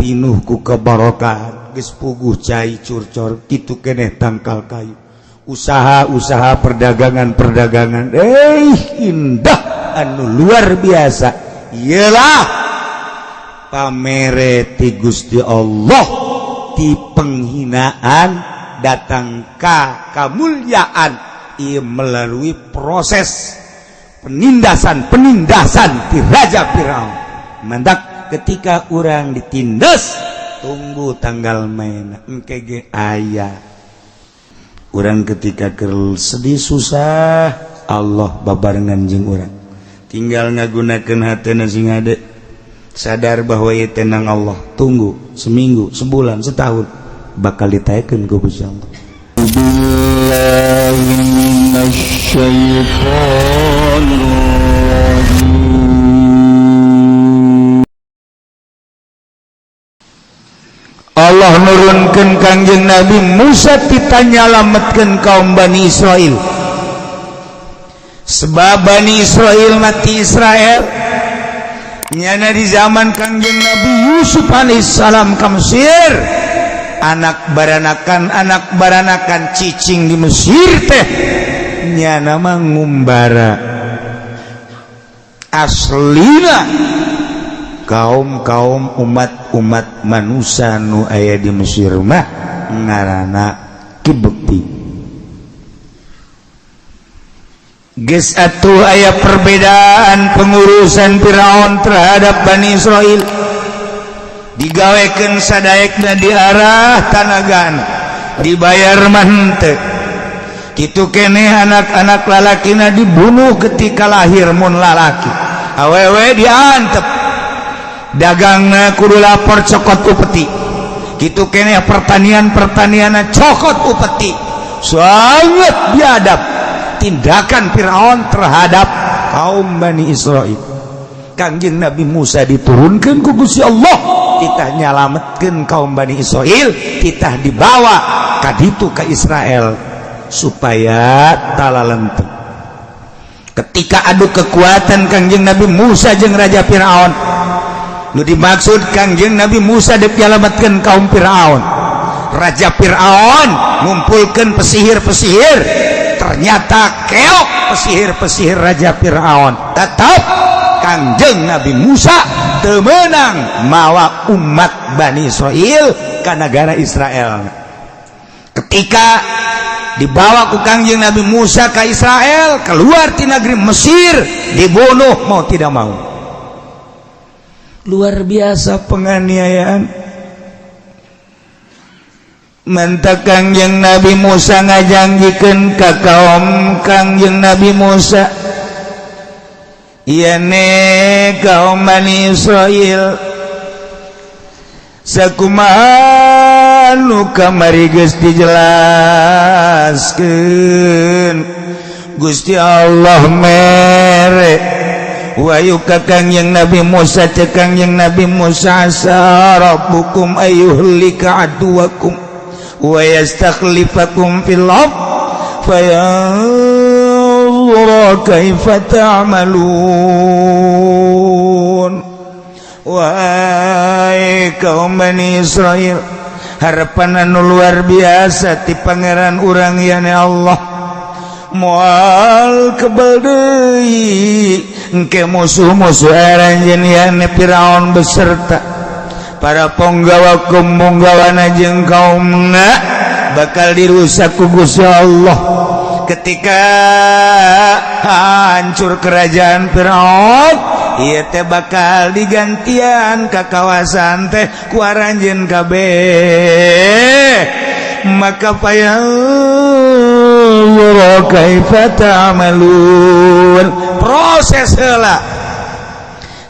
Pinuh ku kebarokahan, geus puguh cai curcor kitu keneh tangkal kayu, usaha-usaha, perdagangan-perdagangan, indah anu luar biasa. Iyalah pamere ti Gusti Allah, ti penghinaan datang ka kemuliaan. Ia melalui proses penindasan penindasan di Raja Firaun. Mantak ketika orang ditindas, tunggu tanggal main, engke ge aya. Orang ketika keur sedih, susah, Allah babarengan jeung urang. Tinggal ngagunakeun hatena sing hade sadar bahwa ieu tenang Allah. Tunggu seminggu, sebulan, setahun, bakal ditaekeun ku Gusti Allah. بالله من الشيطان الرجيم. Allah nurunkan Kangjeng Nabi Musa titah nyalametkeun kaum Bani Israel, sebab Bani Israel mati Israel nyana di zaman Kangjeng Nabi Yusuf alaihissalam ka Mesir, anak baranakan, anak baranakan cicing di Mesir teh nyana mah ngumbara. Aslina kaum-kaum umat-umat manusia nu aya di Mesir mah ngarana Kibti. Geus atuh aya perbedaan pengurusan Firaun terhadap Bani Israel. Digawekeun sadaekna, di arah tanagan, dibayar mah henteu. Kitu keneh anak-anak lalakina dibunuh ketika lahir mun lalaki, awewe diantep. Dagangna kudu lapor, cokot upeti. Kitu keneh pertanian, pertanian cokot upeti. Sangat biadab tindakan Firaun terhadap kaum Bani Israel. Kangjeng Nabi Musa diturunkan ku Gusti Allah titah nyalametkeun kaum Bani Israel, titah dibawa kaditu ke Israel supaya talalenteng. Ketika adu kekuatan Kangjeng Nabi Musa jeung Raja Firaun, nu dimaksud Kangjeng Nabi Musa dek nyalametkeun kaum Firaun, Raja Firaun ngumpulkeun pesihir-pesihir. Ternyata keok pesihir-pesihir Raja Firaun. Tetap Kangjeng Nabi Musa temenang mawa umat Bani Israel ke negara Israel. Ketika dibawa ku Kangjeng Nabi Musa ke Israel, keluar di negeri Mesir, dibunuh mau tidak mau. Luar biasa penganiayaan. Mantak Kangjeng Nabi Musa ngajanjikeun ka kaum Kangjeng Nabi Musa, "Iyane kaum Bani Israel, sakumaha nu kamari geus dijelaskeun, Gusti Allah mere wahyu ka Kangjeng Nabi Musa." Cek Kangjeng Nabi Musa, "Asa rabbukum ayyuhlika aduwakum wa yastakhlifakum fil ard fayanzura kaifa ta'malun." Wahai kaum Bani Israel, harapan anu luar biasa ti Pangeran urang yani Allah, moal kebal deui engke musuh-musuh aranjeun yani Firaun beserta para ponggawa ponggawana jeung kaumna bakal dirusak ku Gusti Allah. Ketika hancur kerajaan Firaun, ieu teh bakal digantian ka kawasan teh ku aranjeun kabeh. Maka fayanzura kaifa ta'malun. Proses heula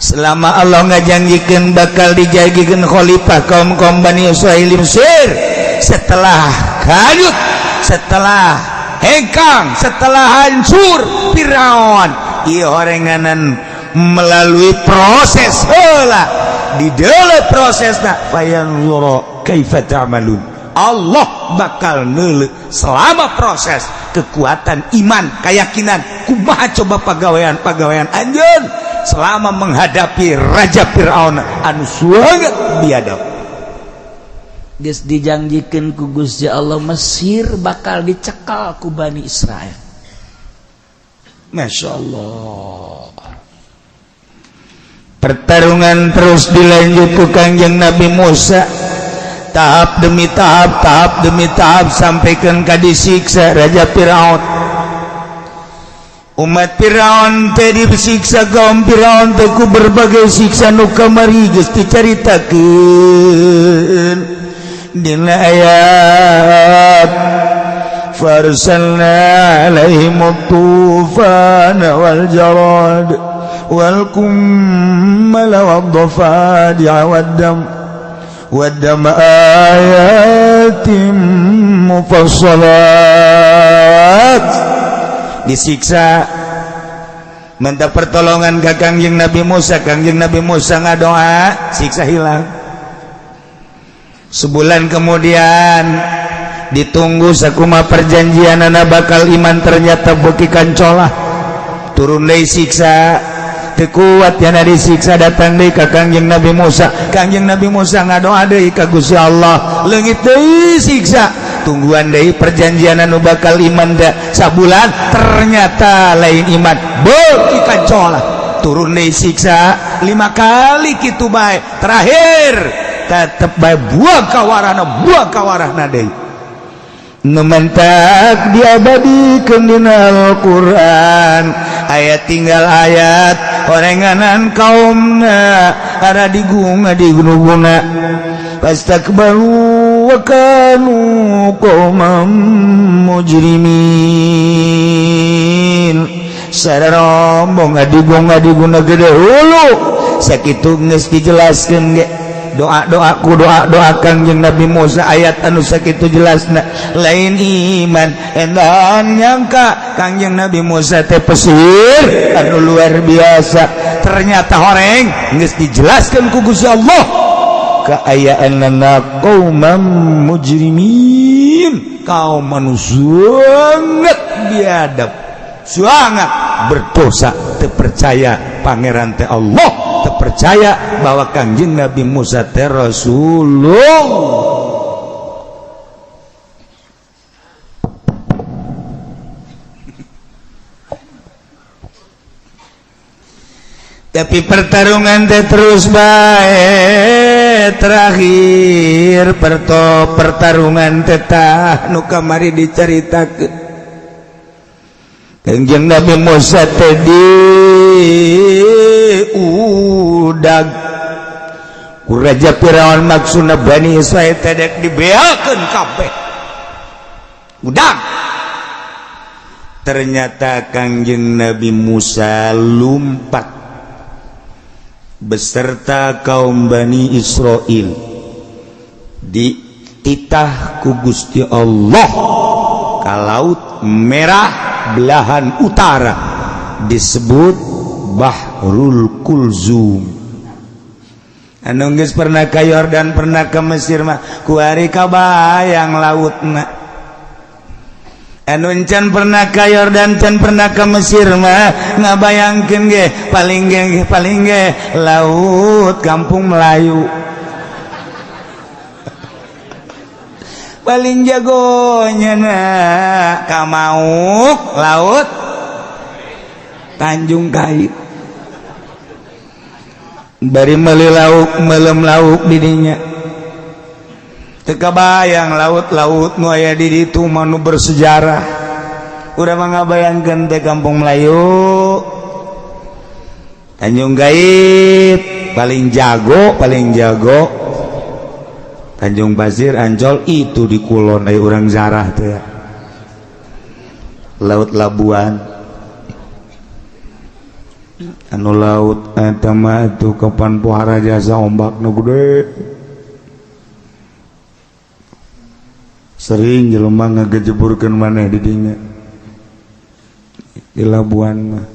selama Allah ngajanjikeun bakal dijadikan khalifah kaum kaum Bani Israil Mesir setelah hanyut, setelah hengkang, setelah hancur Firaun. Ieu orenganan melalui proses heula, di dalam prosesna fayanzura kaifa ta'malun. Allah bakal neuleuh selama proses kekuatan iman, keyakinan, kumaha coba pagawean-pagawean anjeun selama menghadapi Raja Firaun anu sangat biadab. Geus dijangjikeun ku Gusti Allah Mesir bakal dicekal ku Bani Israel. Masya Allah. Pertarungan terus dilanjut ku Kangjeng Nabi Musa, tahap demi tahap, tahap demi tahap sampaikan ka disiksa Raja Firaun. Umat Firaun teh disiksa kaum Firaun teh ku berbagai siksa nu kamari geus dicaritakeun dina ayat farsalna alaihim tufan wal jarad wal kummal wad dhafadi' wad dam wad dam ayatin mufassalat. Disiksa minta pertolongan ke Kangjeng Nabi Musa. Kangjeng Nabi Musa ngadoa, siksa hilang. Sebulan kemudian ditunggu sakuma perjanjian anak bakal iman, ternyata beuki kancolah, turun deui siksa, teu kuat yana disiksa, datang deui ka Kangjeng Nabi Musa. Kangjeng Nabi Musa ngadoa deui ka Gusti Allah, leungit deui siksa, tungguan deui perjanjian anu bakal iman da sabulan, ternyata lain iman, beuki kancolah, turun deui siksa 5 kali kitu bae, terakhir tetep bae buang kawarana, buang kawarana deui. Nu mentak diabadikeun dina Al-Qur'an, ayat tinggal ayat orenganan kaumna ara digunga digunuguna fastakbaru wa kanu qauman mujrimin. Sararombong adigung adiguna gede hulu sakitu geus dijelaskeun ge. Doa-doa ku doa-doa Kangjeng Nabi Musa ayat anu sakitu jelasna lain iman endan nyangka Kangjeng Nabi Musa teh pesir anu luar biasa, ternyata horeng geus dijelaskeun ku Gusti Allah kaayaanna qauman mujrimin, kaum anu sangat biadab, sangat berdosa, teu percaya pangeran teh Allah, percaya bahwa Kangjeng Nabi Musa teh Rasulullah. Tapi pertarungan teh terus bae, terakhir pertarungan teh tah nu kamari dicaritakeun Kangjeng Nabi Musa teh di udag ku Raja Firaun, maksudna Bani Israil teh dek dibeakeun kabeh udag. Ternyata Kangjeng Nabi Musa lumpat beserta kaum Bani Israil dititah ku Gusti Allah ka Laut Merah belahan utara, disebut Bahrul Kulzum. Anu geus pernah ka Yordan, pernah ke Mesir mah kuari kabayang lautna. Anu can pernah ka Yordan, can pernah ke Mesir mah ngabayangkeun ge paling ge paling ge laut kampung Melayu. Paling jagonya na kamauk laut Tanjung Kait. Bari meuli lauk melem lauk didinya. Teu kabayang laut-laut nu aya di ditu mah nu bersejarah. Urang mah ngabayangkeun teh kampung Melayu Tanjung Kait paling jago, paling jago Tanjung Pasir Ancol itu di kulon aya urang zarah teh. Laut Labuan anu laut eta mah atuh kapan pohara jasa ombak nu gede. Sering jelema ngagejeburkeun maneh di dinya di Labuan mah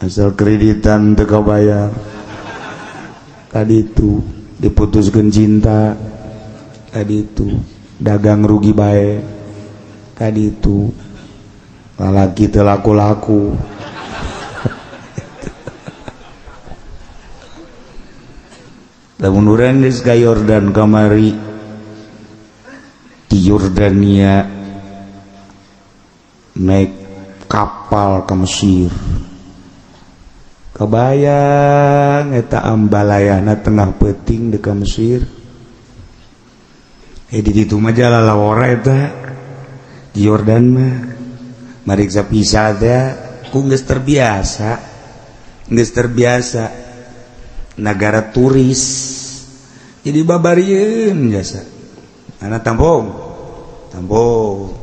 asal kreditan teu kabayar tadi itu diputuskeun cinta, tadi itu dagang rugi bae, tadi itu lalaki teu laku-laku. Lamun urang geus ka Yordan kamari, di Yordania naik kapal ke Mesir, kebayang eta ambalayana tengah peuting di ka Mesir. Di ditu mah jalalawora eta di Yordan mah mariksa visa teh ku geus terbiasa, geus terbiasa negara turis, jadi babarieun jasa anak tampung tampung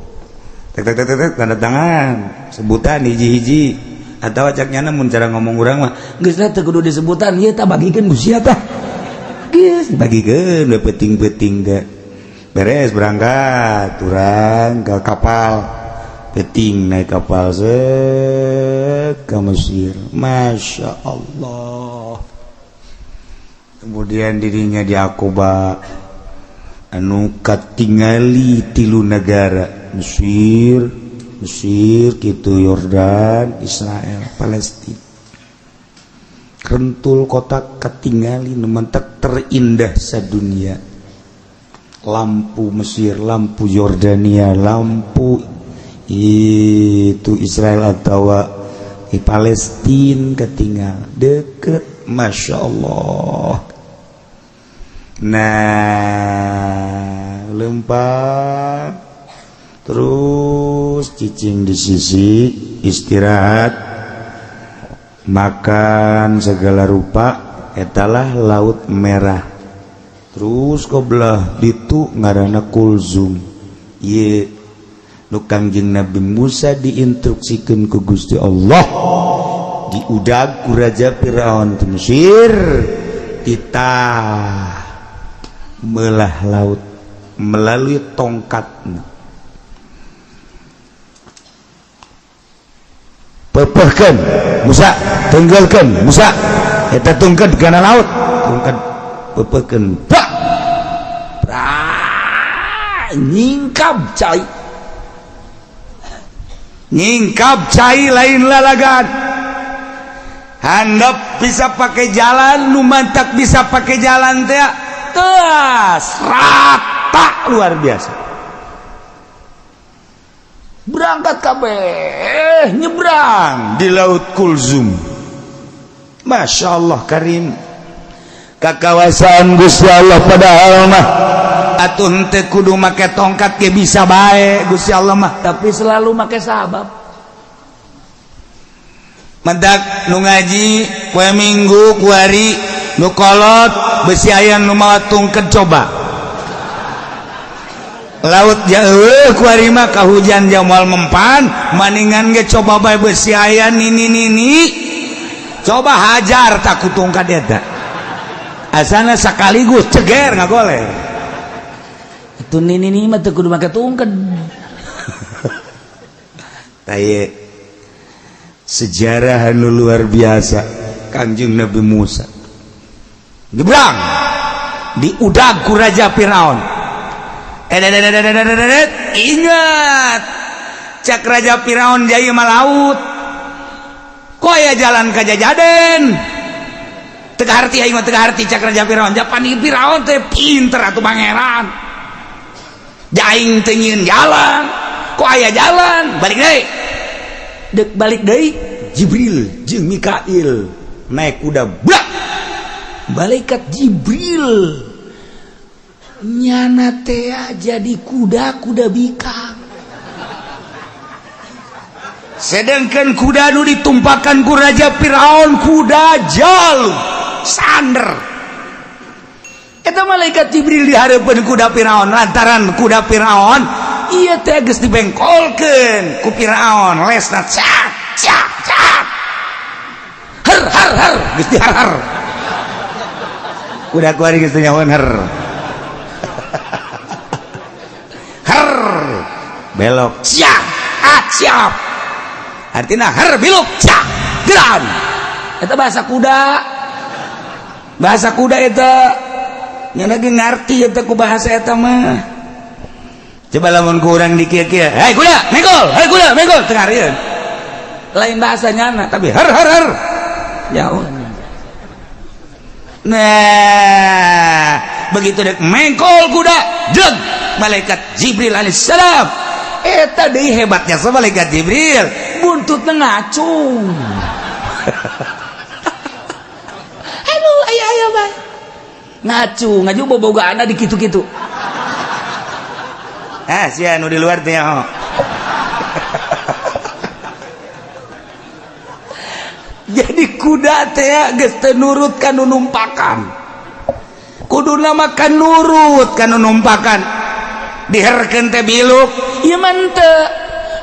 tek tek tek tek tanda tangan sebutan hiji-hiji atau cak nyana mun cara ngomong urang mah geus lah teu kudu disebutan ieu tah bagikeun ku sia tah, geus dibagikeun we peuting-peuting teh. Beres berangkat urang ke kapal peuting, naik kapal set ke Mesir. Masya Allah. Kemudian dirinya di Aqaba anu katingali tilu negara, Mesir, Mesir gitu, Yordan, Israel, Palestina. Rentul kota katingali nu mantak terindah sadunia. Lampu Mesir, lampu Yordania, lampu itu Israel atau di Palestina ketinggal deket, Masya Allah. Nah, lempar terus cicing di sisi istirahat, makan segala rupa, etalah Laut Merah. Terus kebelah ditu ngaranna Kulzum. Ye nu Kangjeng Nabi Musa diinstruksikeun ku Gusti Allah, diudag ku Raja Firaun di Mesir, titah melah laut melalui tongkat. Pepehkeun Musa, tenggelkeun Musa, eta tungkeun kana laut, tungkeun pepehkeun, pak nyingkap cai, nyingkap cai lain lalagan. Handap bisa pakai jalan, nu mantak bisa pakai jalan teh teas rata luar biasa. Berangkat kabeh nyebrang di Laut Kulzum. Masya Allah karim. Kakawasan Gusti Allah, padahal mah atuh henteu kudu make tongkat ge bisa bae Gusti Allah mah, tapi selalu make sabab. Mendak nu ngaji poe Minggu kuari nu kolot besi aya nu mawa tungket, coba laut jauh kuari mah kahujan jamal mempan, maningan ge coba bae besi aya nini nini, coba hajar tak ku tongkat eta asana sekaligus ceger ngagoler. Itu nini nini mah teu kudu make tungket. Taye sejarah anu luar biasa. Kangjeng Nabi Musa nyebrang diudag ku Raja Firaun. Ingat cak Raja Firaun jaya mah laut kok aya jalan ka jajaden, teu harti aing mah, teu harti cak Raja Firaun. Japan Firaun teh pinter atuh pangeran, aing teu nyieun jalan kok aya jalan, balik deui dek balik deui. Jibril jeung Mikail naik kuda blak. Malaikat Jibril nyana teh jadi kuda, kuda bikang. Sedangkan kuda nu ditumpakan ku Raja Firaun kuda jalu sander. Eta malaikat Jibril di hareupeun kuda Firaun, lantaran kuda Firaun ieu teh geus dibengkolkeun ku Firaun, lesna cak cak cak, her her her, geus dihar-har kuda kuari geus teu nyahoeun her her, belok siap ah siap, artinya her biluk cak geran. Eta bahasa kuda, bahasa kuda eta nyana ge ngarti eta ku bahasa eta mah. Coba lamun ku urang di kieu-kieu, hei kuda megol, hei kuda megol, teu ngarieun lain bahasa nyana tapi her her her jauh. Nah, begitu dek mengkol kuda, jeng malaikat Jibril alaihissalam. Eta deui hebatnya sama malaikat Jibril, buntutna ngacung. Aduh, aya aya bae. Ngacung, ngaju bobogaana di kitu-kitu. Ah, sia nu di luar teh nyaho. Jadi kuda teh geus teu nurut ka nu numpakan. Kuduna mah ka nurut ka nu numpakan. Diherkeun teh biluk, ieu mah henteu.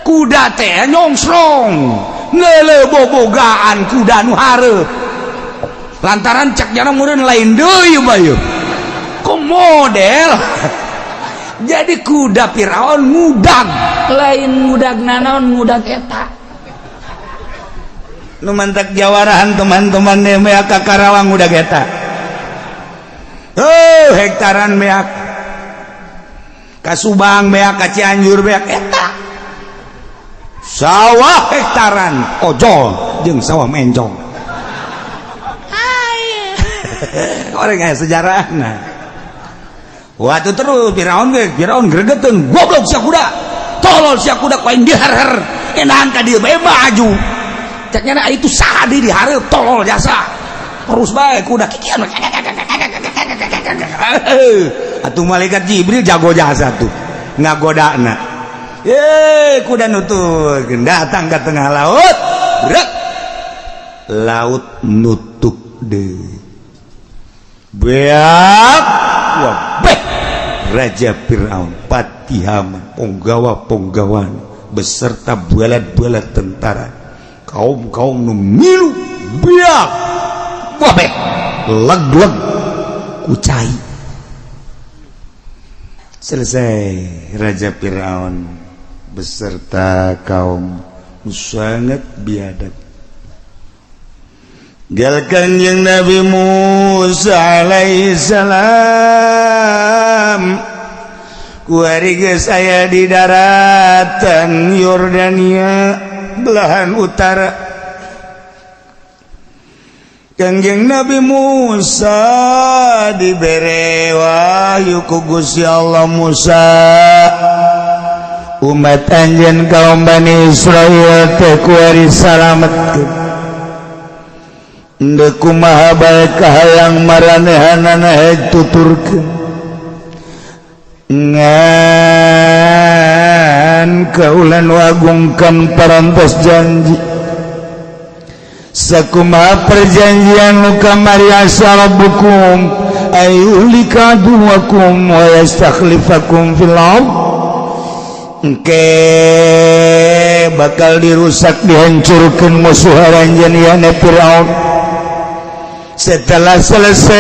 Kuda teh nyongsrong, ngeuleuh bobogaan kuda nu hareup. Lantaran cek jana meureun lain deui mah ieu. Kok model? Jadi kuda Firaun ngudag, lain ngudag nanaon, ngudag eta. Nu mantak jawarahan teman-teman meak ka Karawang ngudag eta. Oh, hektaran meak. Ka Subang meak, ka Cianjur meak eta. Sawah hektaran ojol jeung sawah mencong. Orang aya sejarahna. Waktu terus Firaun ge, Firaun gregeteun, goblok sia kuda. Tolol sia kuda ku aing diher-her. Enahan ka dieu bae maju. Cek nyana itu saha di hareup tolol jasa. Terus bae kuda kikian. Atuh malaikat Jibril jago jasa tuh ngagodana. Ye, kuda nutup datang ke tengah laut. Brek. Laut nutup deui. Beak wah beh. Raja Firaun, Patihaman, ponggawa-ponggawan beserta bualat-bualat tentara, kaum-kaum nu milu biak wabeh leg-leg kucai. Selesai Raja Firaun beserta kaum sangat biadab. Gal Kanjeng Nabi Musa alaihi salam kuari geus aya di daratan Yordania belahan utara. Kanjeng Nabi Musa dibere wahyu ku Gusti Allah, Musa umat anjeun kaum Bani Israil teh kuari salametkeun. Ndek kumaha bae kahayang maranehanana heg tuturkeun ngan kaulan wagungkan parantos janji sakumaha perjanjian nu kamari asa rabbukum ayyuhlika aduwakum wa yastakhlifakum fil ardh. Engke bakal dirusak dihancurkeun musuh aranjeun yane Firaun. Setelah selesai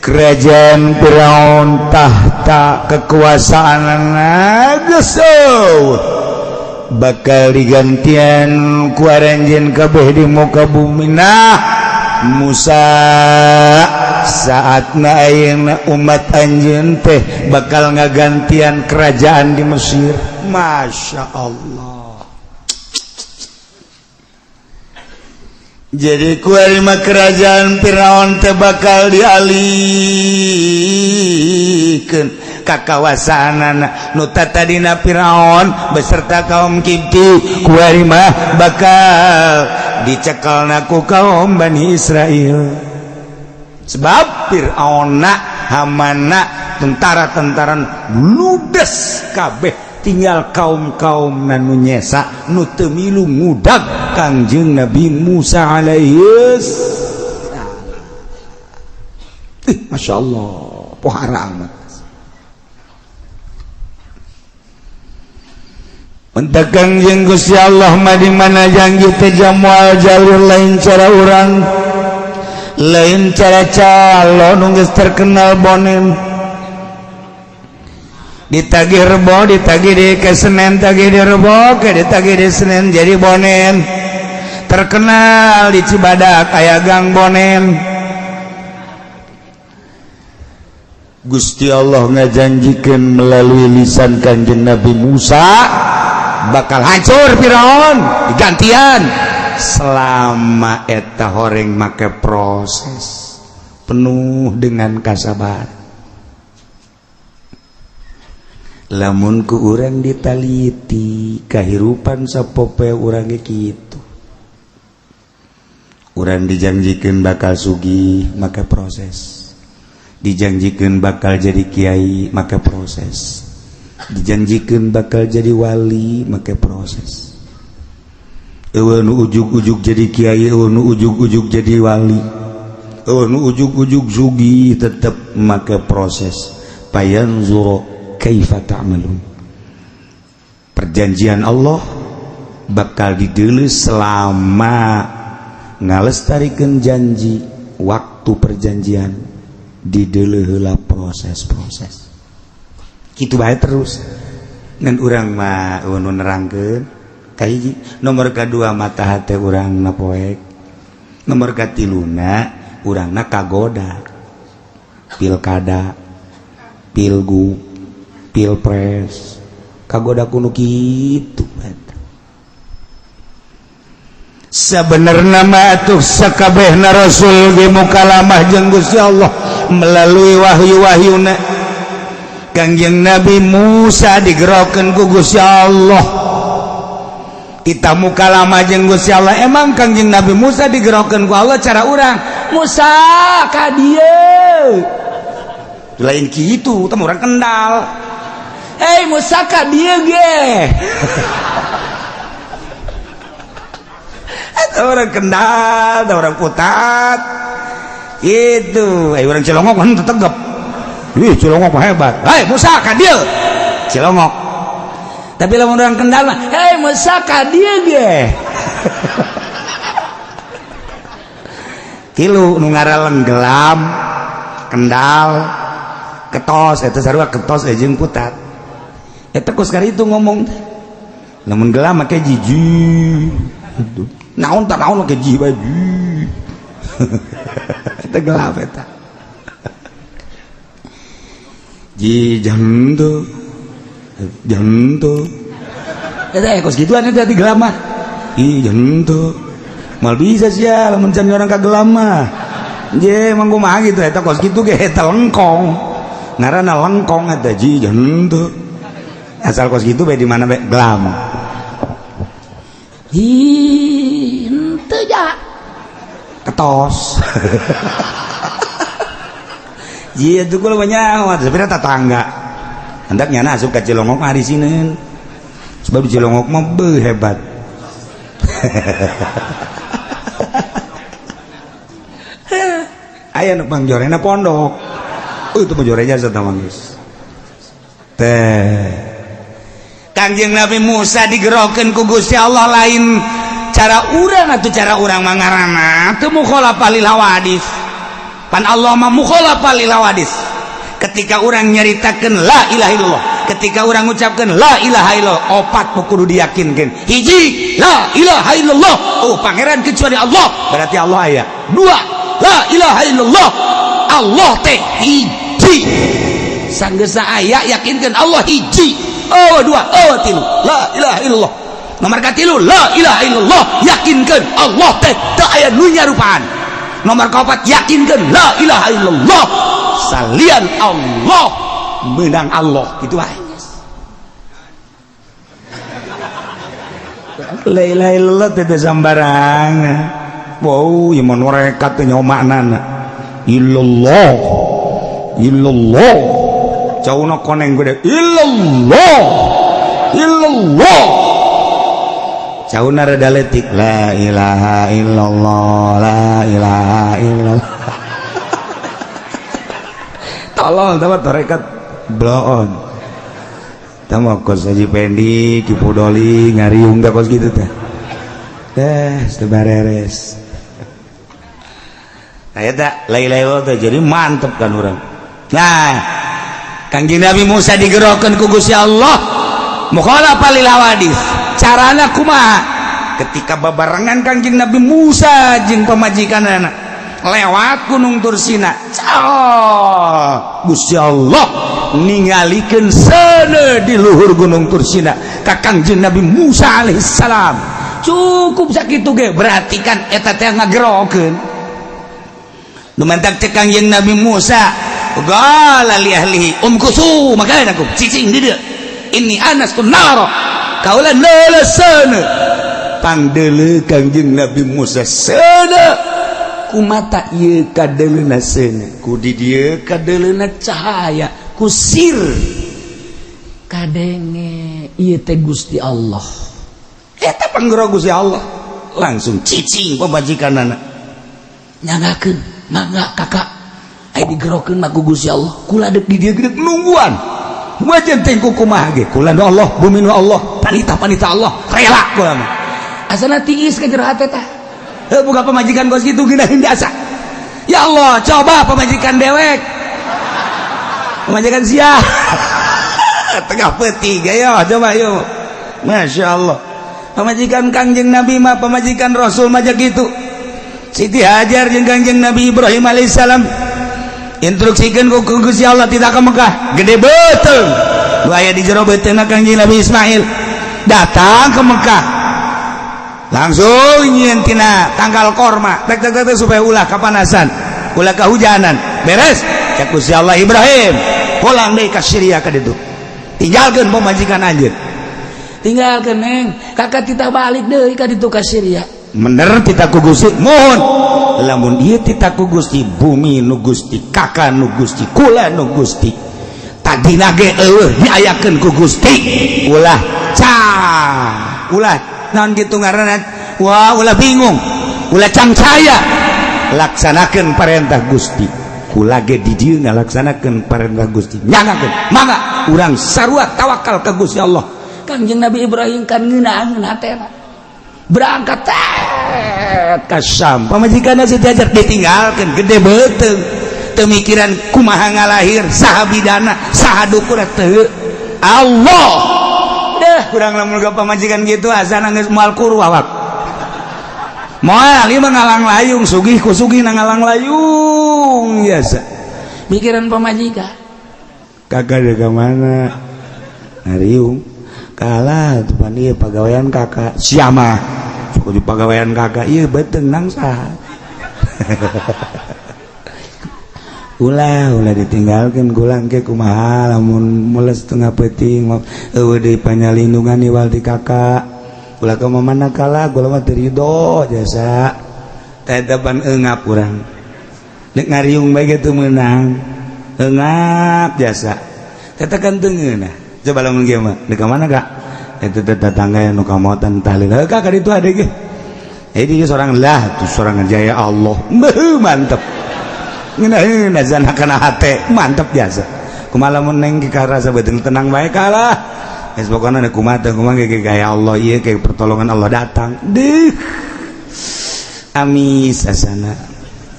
kerajaan Firaun tahta kekuasaan geus bakal digantian ku aranjeun kabeh di muka bumi. Nah Musa saatna ayeuna umat anjeun teh bakal ngagantian kerajaan di Mesir. Masya Allah. Jadi kuari mah kerajaan Firaun teh bakal dialihkeun ka kawasanana nu tadina Firaun beserta kaum Kipti kuari mah bakal dicekelna ku kaum Bani Israil. Sebab Firaunna Hamana tentara-tentaran ludes kabeh, tinggal kaum-kaum nu nyesa nu teu milu ngudag Kangjeng Nabi Musa alaihi salam. Masya Allah, pohara amat. Mentak Kangjeng Gusti Allah mah di mana janji teh jamual jalur lain cara urang, lain cara calon nu geus terkenal bonen. Ditagih rebo, ditagih di ke Senen, tagih di rebo, ke ditagih di Senen jadi bonen. Terkenal di Cibadak aya gang bonen. Gusti Allah ngajanjikeun melalui lisan Kanjeng Nabi Musa bakal hancur Firaun digantian. Selama eta horeng make proses penuh dengan kasabar. Lamun ku urang ditaliti kahirupan sapopoe urang ge kitu. Urang dijanjikeun bakal sugih make proses, dijanjikeun bakal jadi kiai make proses, dijanjikeun bakal jadi wali make proses. Eueuh nu ujug-ujug jadi kiai, eueuh nu ujug-ujug jadi wali, eueuh nu ujug-ujug sugih, tetep make proses. Payanzuru kaifa ta'malun. Perjanjian Allah bakal dideuleu selama ngalestarikeun janji. Waktu perjanjian dideuleu heula proses-proses kitu bae terus. Ngan urang mah nu nerangkeun kahiji, nomor kadua mata hate urang na poek, nomor katiluna urangna kagoda pilkada, pilgub, pilpres, kagoda kuno kitu. Sebenarnya mah atuh sakabehna rasul ge mukalamah jeung Gusti Allah melalui wahyu-wahyuna. Kangjeng Nabi Musa digerokeun ku Gusti Allah, kita mukalamah jeung Gusti Allah. Emang Kangjeng Nabi Musa digerokeun ku Allah cara urang, Musa ka dieu, lain kitu, teh urang Kendal, hei Musa ka dieu ge. Orang Kendal, orang Putat itu, orang Cilongok kan tegap. Ih, Cilongok mah hebat. Hei Musa ka dieu, Cilongok. Tapi lamun orang Kendal mah, hei Musa ka dieu ge. Tilu nu ngaraleng gelam, Kendal, ketos, eta sarua ketos jeung Putat. Eta kos kari itu ngomong. Lamun gelam make jiji. Naon tak naon ke ji baju. Eta gelap eta. Ji jantu. Jantu. Eta kos gituan eta di gelap mah. Ih jantu. Mal bisa sia lamun can orang ka gelap mah. Je emang kumaha gitu eta kos kitu ge eta lengkong. Ngaranna lengkong eta ji jantu. Asal kos kitu bae di mana bae gelam. Hi, henteu ja. Ketos. Iya tuh kalau banyak, sebenarnya tetangga. Hendak nyana asup ka Cilongok mah disineun. Sebab di Cilongok mah beuh hebat. Aya nu pangjorena pondok. Itu pangjorenya jasa mah geus. Teh. Kangjeng Nabi Musa digerokeun ku Gusti Allah lain cara urang atuh, cara urang mah ngaranna teu mukhalafah lil hawadis. Pan Allah mah mukhalafah lil hawadis. Ketika urang nyaritakeun la ilaha illallah, ketika urang ngucapkeun la ilaha illallah, opat kudu diyakinkeun. Hiji, la ilaha illallah, oh pangeran kecuali Allah, berarti Allah aya. Dua, la ilaha illallah, Allah teh hiji. Sanggeusna aya yakinkeun Allah hiji. Oh dua, oh tilu, la ilaha illallah. Nomor katilu, la ilaha illallah, yakinkan Allah teh teu aya nu nyarupaan. Nomor kaopat, yakinkan la ilaha illallah, salian Allah menang Allah, gitu wae. La ilaha illallah teh teu sambarangan. Wow, ieu mah nerekat teh nyaho maknana. Illallah, illallah. Jauhna koneng gede illallah, illallah. Jauhna rada letik la ilaha illallah, la ilaha illallah. Tolol tamat tarekat bloon. Tama kos Haji Pendi, Ki Pudoli ngariung teh kos kitu teh. Teh teu bareres. Nah eta la ilaha illallah teh jadi mantep kan urang. Nah, Kangjeng Nabi Musa digerokeun ku Gusti Allah mukhalafah lil hawadis. Carana kumaha? Ketika babarengan Kangjeng Nabi Musa jeung pamajikanana lewat Gunung Tursina, Gusti Allah ningalikeun seuneu di luhur Gunung Tursina ka Kangjeng Nabi Musa alaihissalam. Cukup sakitu ge berarti kan eta teh ngagerokeun. Nu mantak cek Kangjeng Nabi Musa, qala li ahlihi umkusu makanakum cicing di dieu. Inni anastu nara. Kaula neuleuseun. Pangdeuleu Kangjeng Nabi Musa seuneu. Ku mata ieu kadeuleuna seuneu, ku di dieu kadeuleuna cahaya, ku sir kadenge ieu teh Gusti Allah. Eta panggero Gusti Allah. Langsung cicing pamajikanana. Nyangakeun, mangga kakak. Ai digerokeun mah ku Gusti Allah. Kula deuk di dieu geus nungguan. Wajan teh ku kumaha ge? Kula nu Allah, bumi nu Allah, panita-panita Allah, rela kula mah. Asana tiis ka jero hate tah. Heuh boga pamajikan kos kitu geunaheun biasa. Ya Allah, coba pamajikan dewek. Pamajikan sia. Tengah peti gaya coba yuk. Masya Allah. Pamajikan Kangjeng Nabi mah, pamajikan Rasul mah gitu. Siti Hajar jeung Kangjeng Nabi Ibrahim alaihissalam instruksikeun ku Gusti Allah tidak ke Mekah, gede beuteung. Nu aya di jero beuteungna Kangjeng Nabi Ismail datang ke Mekah. Langsung nyieun tina tanggal korma, tek tek tek supaya ulah kapanasan, ulah kehujanan. Beres, cek Gusti Allah Ibrahim, pulang deui ka Syria ka ditu. Tinggalkeun pamajikan anjeun. Tinggalkeun neng, kakak titah balik deui ka ditu ka Syria. Bener titah ku Gusti, mohon. Lamun ieu titah ku Gusti, bumi nu Gusti, kakak nu Gusti, kula nu Gusti. Tadina ge eueuh diayakeun ku Gusti. Ulah ca, ulah naon kitu ngaranna? Wah, ulah bingung. Ulah cangcaya. Laksanakeun parentah Gusti. Kula ge di dieu ngalaksanakeun parentah Gusti. Nyangakeun, mangga urang sarua tawakal ka Gusti Allah. Kangjeng Nabi Ibrahim kan ngeunaheun hatena. Berangkat ka Syam. Pamajikanna Siti Hajar ditinggalkeun gede beuteung. Teu mikiran kumaha ngalahir, saha bidana, saha dukur teu. Allah. Deh, kurang lamun boga pamajikan gitu asana geus moal kuru awak. Moal ieu mah ngalang layung, sugih ku sugih na ngalang layung biasa. Mikiran pamajikan. Kakak dari mana? Ngariung. Kalah tuh pan ieu pagawean kakak. Siapa? Sok di pagawean kakak ieu beuteung nang saha. Ulah ulah ditinggalkeun gulang ke kumaha lamun mules tengah peuting eueuh deui panyalindungan iwal di kakak. Ulah ka mana kalah gula mah teu rido jasa. Teh pan eungap urang. Nek ngariung bae ge teu meunang. Eungap jasa. Teh kan teu ngeunah. Coba lamun kieu mah, di mana kak? Itu tetangga yang nu kamotan tahlil. Heuh kak ka ditu ade ge. Eh dia seorang lah, tuh seorang jaya Allah. Beuh mantep. Ngeunaheun azan kana hate, mantep biasa. Kumaha lamun neng ka rasa beuteung tenang bae kalah. Geus pokona kumaha teh kumaha ge gaya Allah ieu ke pertolongan Allah datang. Deuh. Amis asana.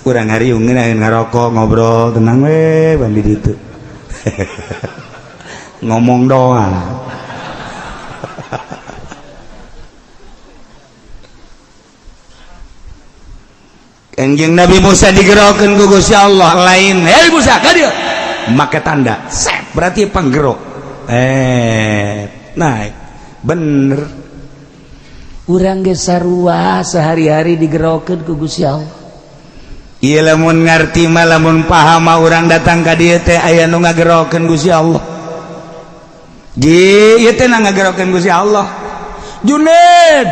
Urang ngariung ngeunaheun ngarokok ngobrol tenang we bandi ditu. Ngomong doang. Kanjeng Nabi Musa digerokeun ku Gusti Allah lain. Hei Musa, ka dieu. Make tanda. Sep, berarti panggerok. Naik. Bener. Urang ge sarua sehari-hari digerokeun ku Gusti Allah. Ieu lamun ngarti mah lamun paham mah urang datang ka dieu teh aya nu ngagerokeun Gusti Allah. Ji, ieu teh ngagerokeun Gusti Allah. Juned.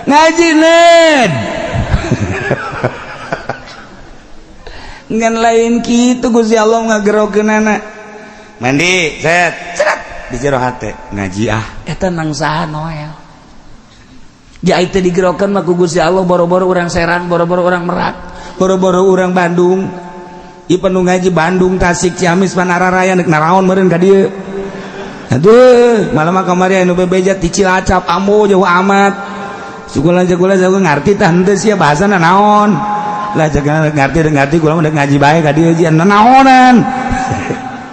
Ngaji Ned. Ngan lain kitu Gusti Allah ngagerokeunana. Mandi, set, cerat di jero hate ngaji ah. Eta nang saha Noel. Ja itu digerokeun mah ku Gusti Allah boro-boro urang Serang, boro-boro urang Merak, boro-boro urang Bandung. Ieu penuh ngaji Bandung, Tasik, Ciamis, Panararaya nek naraon meureun ka dieu. Aduh, malam mah kamari anu bebeja ti Cilacap, ambo jauh amat. Sukulan-sukulan saya ngarti tah henteu sia bahasana naon. Lah jangan ngarti kula mah ngaji bae ka dieu jian naonan.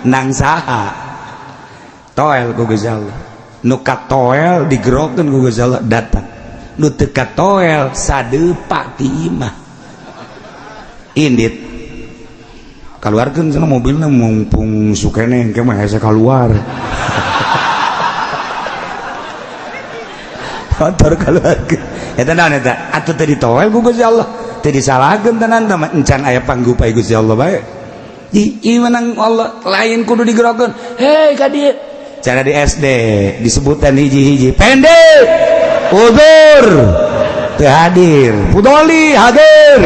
Nang saha? Toel ku Gusti Allah. Nu katoel digerokeun ku Gusti Allah datang. Nu teu katoel sadeupa ti imah. Indit. Kaluarkeun cenah mobilna mumpung sukene engke mah hese kaluar. Motor keluarga. Eta naon eta? Atuh teu ditoel ku Gusti Allah. Teu disalahkeun tenan teh encan aya panggupai Gusti Allah bae. Ieu menang Allah lain kudu digerokeun. Hei ka dieu. Cara di SD disebutan hiji-hiji. Pendek. Udur. Teu hadir. Pudoli hadir.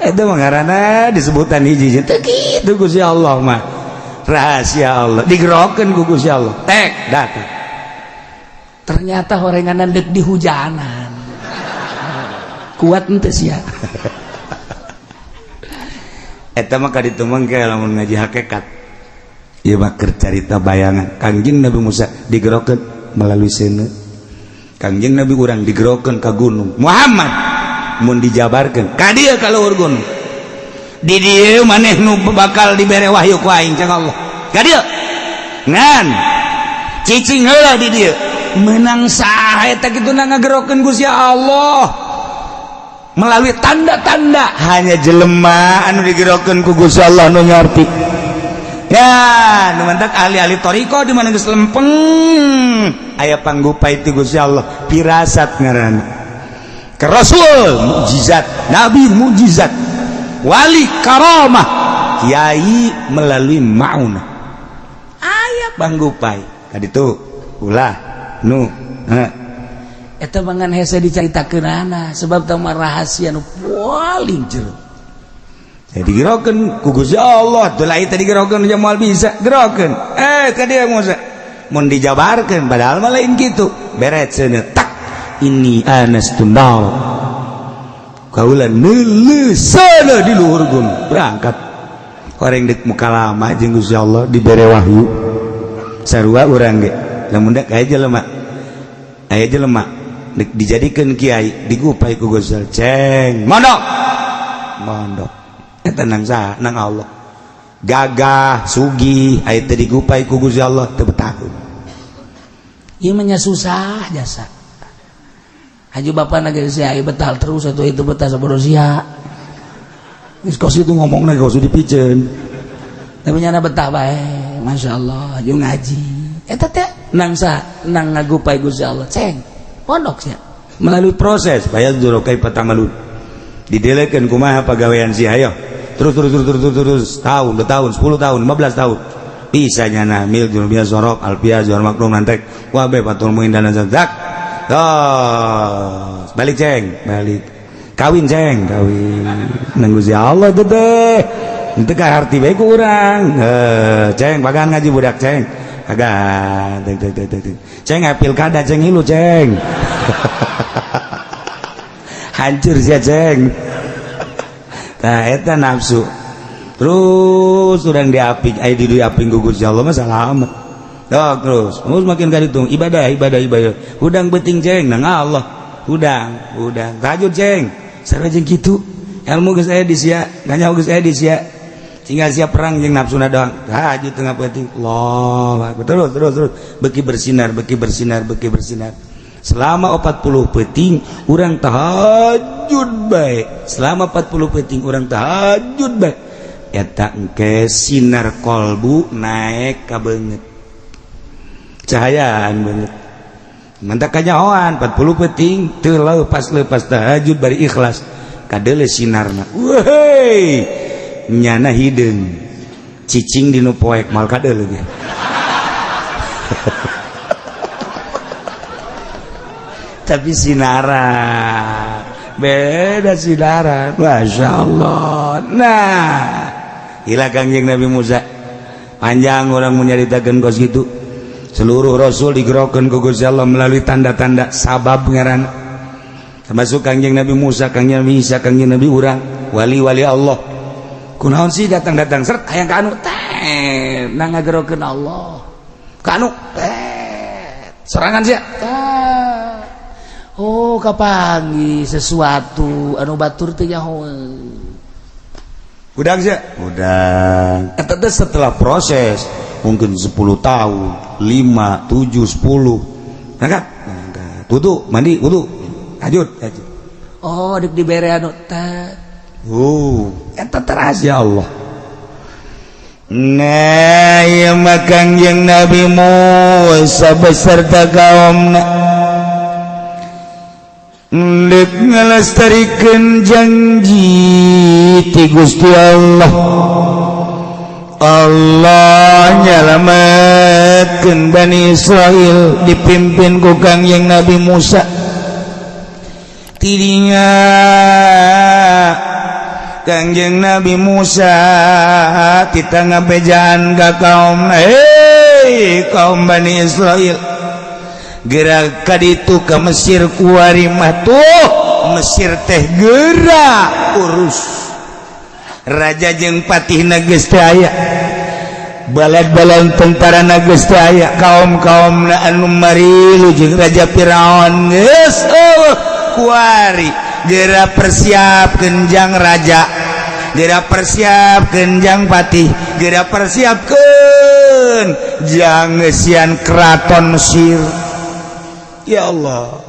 Itu mah ngaranna disebutan hiji-hiji. Teu kitu Gusti Allah mah. Rahasia Allah digerokeun ku Gusti Allah. Tek datang. Ternyata horenganan dek di hujanan. Kuat henteu sia. Eta mah kaditu mah ke lamun ngaji hakikat. Ieu mah keur carita bayangan. Kangjeng Nabi Musa digerokeun melalui seuneu. Kangjeng Nabi urang digerokeun ka gunung. Muhammad mun dijabarkeun ka dieu ka luhur gunung. Di dieu maneh nu bakal dibere wahyu ku aing cek Allah. Ka dieu. Ngan cicing heula di dieu. Menang saha eta kitu na ngagerokeun Gusti Allah melalui tanda-tanda. Hanya jelema anu digerokeun ku Gusti Allah nu ngarti. Ya, nu mantak ahli-ahli thariqah di mana geus lempeng aya panggupai ti Gusti Allah, pirasat ngaranna. Ke Rasul mukjizat, nabi mukjizat, wali karamah, kiai melalui maunah. Aya panggupai. Kaditu ulah nu ha. Eta mangan hese dicaritakeunana sebab tah mah rahasia nu paling jero. Jadi digerokeun ku Gusti Allah, teu lain teh digerokeun nya moal bisa gerokeun. Ka dieu Musa. Mun dijabarkeun padahal mah lain kitu. Beret seuneu tak ini anastu nar. Kaula neuleuh seuneu di luhur gunung berangkat. Horeng deuk mukalama jeung Gusti Allah dibere wahyu. Sarua urang ge. Lamun dek aya jelema. Aya jelema dek dijadikeun kiai digupai ku Gusti Allah. Ceng, mondok. Mondok. Eta nang saha? Nang Allah. Gagah, sugih, aya teu digupai ku Gusti Allah teu betahun. Ieu mah nya susah jasa. Haji bapana ge sia betah terus atuh itu betah sabodo sia. Geus kos itu ngomongna kos dipiceun. Tapi nyana betah bae, Masya Allah, jeung ngaji. Eta teh nang saha? Nang ngagupai Gusti Allah. Ceng, pondok sia. Melalui proses bayar dulu kaifa ta'malun. Didelekeun kumaha pagawean sia ayo. Terus terus terus terus terus, terus tahun, 2 tahun, 10 tahun, 15 tahun. Bisa nyana mil jurubia sorok alpia zuhar maklum nantek wabe patul muin dan zak. Terus balik ceng, balik. Kawin ceng, kawin. Nang Gusti Allah teh teh. Teu kaharti bae ku urang. Ceng pagan ngaji budak ceng. Pagan teh teh teh teh. Ceng pilkada ceng hilu ceng. Hancur sia ceng. Nah eta nafsu. Terus urang diaping, aya di diaping ku Gusti Allah mah salamet. Dok terus, terus makin kaditung ibadah ibadah ibadah. Hudang beuting ceng nang Allah. Hudang, hudang. Tahajud ceng. Sarua jeung kitu. Ilmu geus aya di sia, ganyaho geus aya di sia. Tinggal siap perang jeung nafsuna doang. Tahajud tengah peuting. Allah akbar. Terus terus terus beuki bersinar, beuki bersinar, beuki bersinar. Selama 40 peuting urang tahajud bae. Selama 40 peuting urang tahajud bae. Eta engke sinar kolbu naik ka beungeut. Cahayaan beungeut. Mantak kanyahoan 40 peuting teu lepas-lepas tahajud bari ikhlas. Kadeuleu sinarna. Weuh. Nyana hideung. Cicing di nu poek mal kadeuleu ge. Tapi sinaran beda sinaran, Masya Allah. Nah gila Kangjeng Nabi Musa panjang orang menyaritakan kos gitu. Seluruh rasul digerokeun ku Gusti Allah melalui tanda-tanda sabab ngaran, termasuk Kangjeng Nabi Musa, Kangjeng Nabi Isa, Kangjeng Nabi urang, wali-wali Allah. Kunaon sih datang-datang seret hayang ka anu teh nang ngagerokeun Allah ka anu teh sorangan sia. Oh kapangi sesuatu anu batur teh nyaho. Hudang sia? Hudang. Eta teh setelah proses mungkin 10 tahun, 5, 7, 10. Angkat. Angkat. Wudu, mandi, wudu. Tahajud, tahajud. Oh, dek dibere anu teh. Oh, eta teh rahasia Allah. Nah, ieu mah Kangjeng Nabi Musa beserta kaumna. Ndek ngalestarikeun janji ti Gusti Allah. Allah nyalametkeun Bani Israil dipimpin ku Kangjeng Nabi Musa. Tidinya Kangjeng Nabi Musa kita ngabejaan ka kaum, "Hei kaum Bani Israil, gerak ka ditu ka Mesir kuari mah tuh Mesir teh gerak urus raja jeung patihna geus teu aya, balad-balad tentara geus teu aya, kaum-kaum anu marilu jeung Raja Firaun geus euweuh. Kuari geura persiapkeun jang raja, geura persiapkeun jang patih, geura persiapkeun jang ngeusian keraton Mesir." Ya Allah,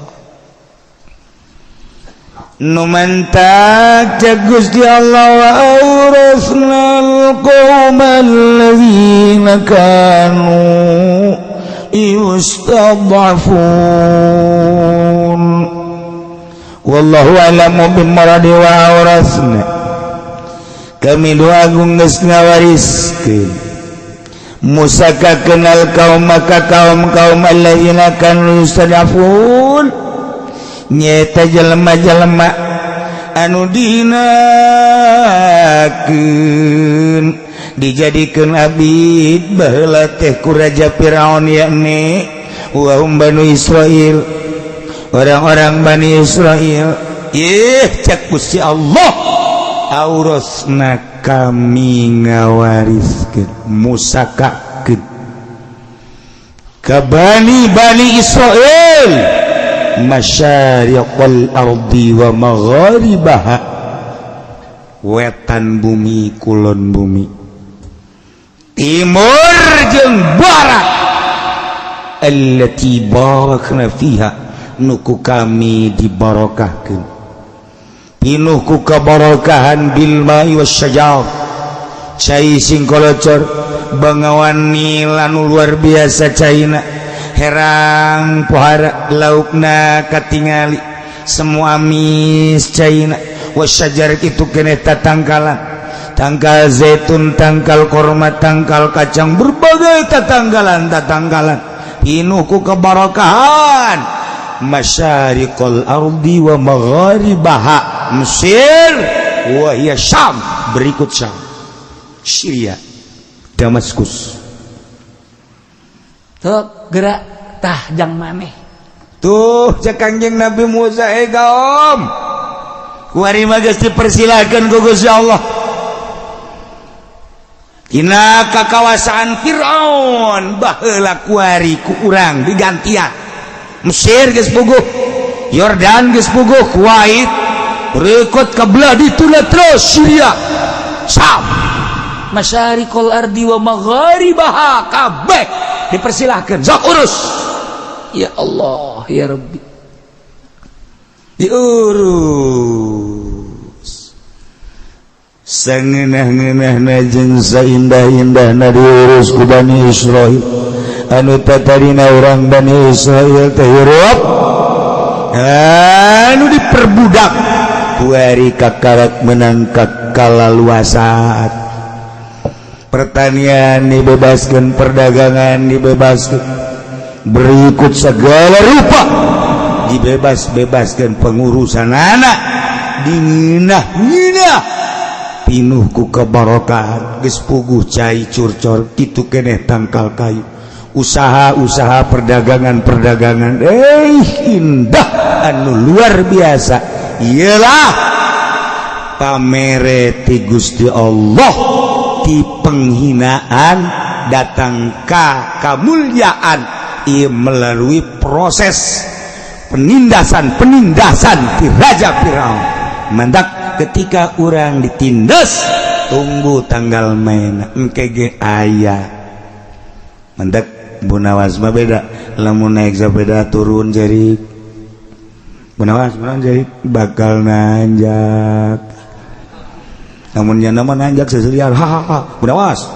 nu mantak cek Gusti Allah, "Wa awrasnal qaumal ladzina kanu yustad'afun." Wallahu a'lamu bimuradi. Wa awrasna, kami doa agung geus ngawariskeun Musa ka kenal kaum maka kaum-kaum alladzina kanu yustad'afun, nyeta jelema-jelema anu dihinakeun, dijadikeun abid baheula teh ku Raja Firaun, yakni wa hum Banu Israil, orang-orang Bani Israil. Ih, cek Gusti Allah, aurasna, kami ngawariskeun musakakeun ka Bani Bani Israil masyariqal ardi wa magharibaha, wetan bumi, kulon bumi, timur jeung barat, allati barakna fiha, nu ku kami dibarokahkeun, pinuh ku kabarokahan, bil ma'i wasyajar, cai sing kolocor, bangawan Nil anu luar biasa caina, herang pohara, laukna katingali semua amis caina, wasyajar itu kene tatangkalan, tangkal zaitun, tangkal korma, tangkal kacang, berbagai tatanggalan tatanggalan, pinuh ku kebarokahan. Masyariqal ardi wa magharibaha, Mesir, wa hiya Syam, berikut Syam, Syria, Damaskus. Tuh gerak tah jang maneh. Tuh cek Kangjeng Nabi Musa, "Eh kaum, kuari mah geus dipersilakeun ku Gusti Allah Tina kakawasaan Fir'aun baheula, kuari ku urang digantian. Mesir geus puguh, Yordan geus puguh, Kuwait, berikut ke belah dituna terus Syria, Syam." Masyariqal ardi wa magharibaha kabeh dipersilahkan, sok urus. Ya Allah, ya Rabbi. Diurus sangeunah-ngeunahna jeung saindah-indahna diurus ku Bani Israil, anu tatarina urang Bani Israil teh hirup anu diperbudak, kuari kakarak menang kalaluasaan, pertanian dibebaskan, perdagangan dibebaskan, berikut segala rupa dibebas-bebaskan, pengurusan anak dinginah-nginah, pinuh ku kebarokahan, geus puguh cai curcor kitu keneh tangkal kayu, usaha-usaha, perdagangan-perdagangan, indah anu luar biasa. Iyalah pamere ti Gusti Allah, ti penghinaan datang ka kemuliaan. Ia melalui proses penindasan-penindasan di Raja Firaun. Mantak ketika orang ditindas, tunggu tanggal main engke ge aya. Mantak Bunawas mah beda, lamun naik sepeda turun jadi Bunawas mah jadi bakal nanjak, namun nyana mah nanjak seserian, hahaha. Bunawas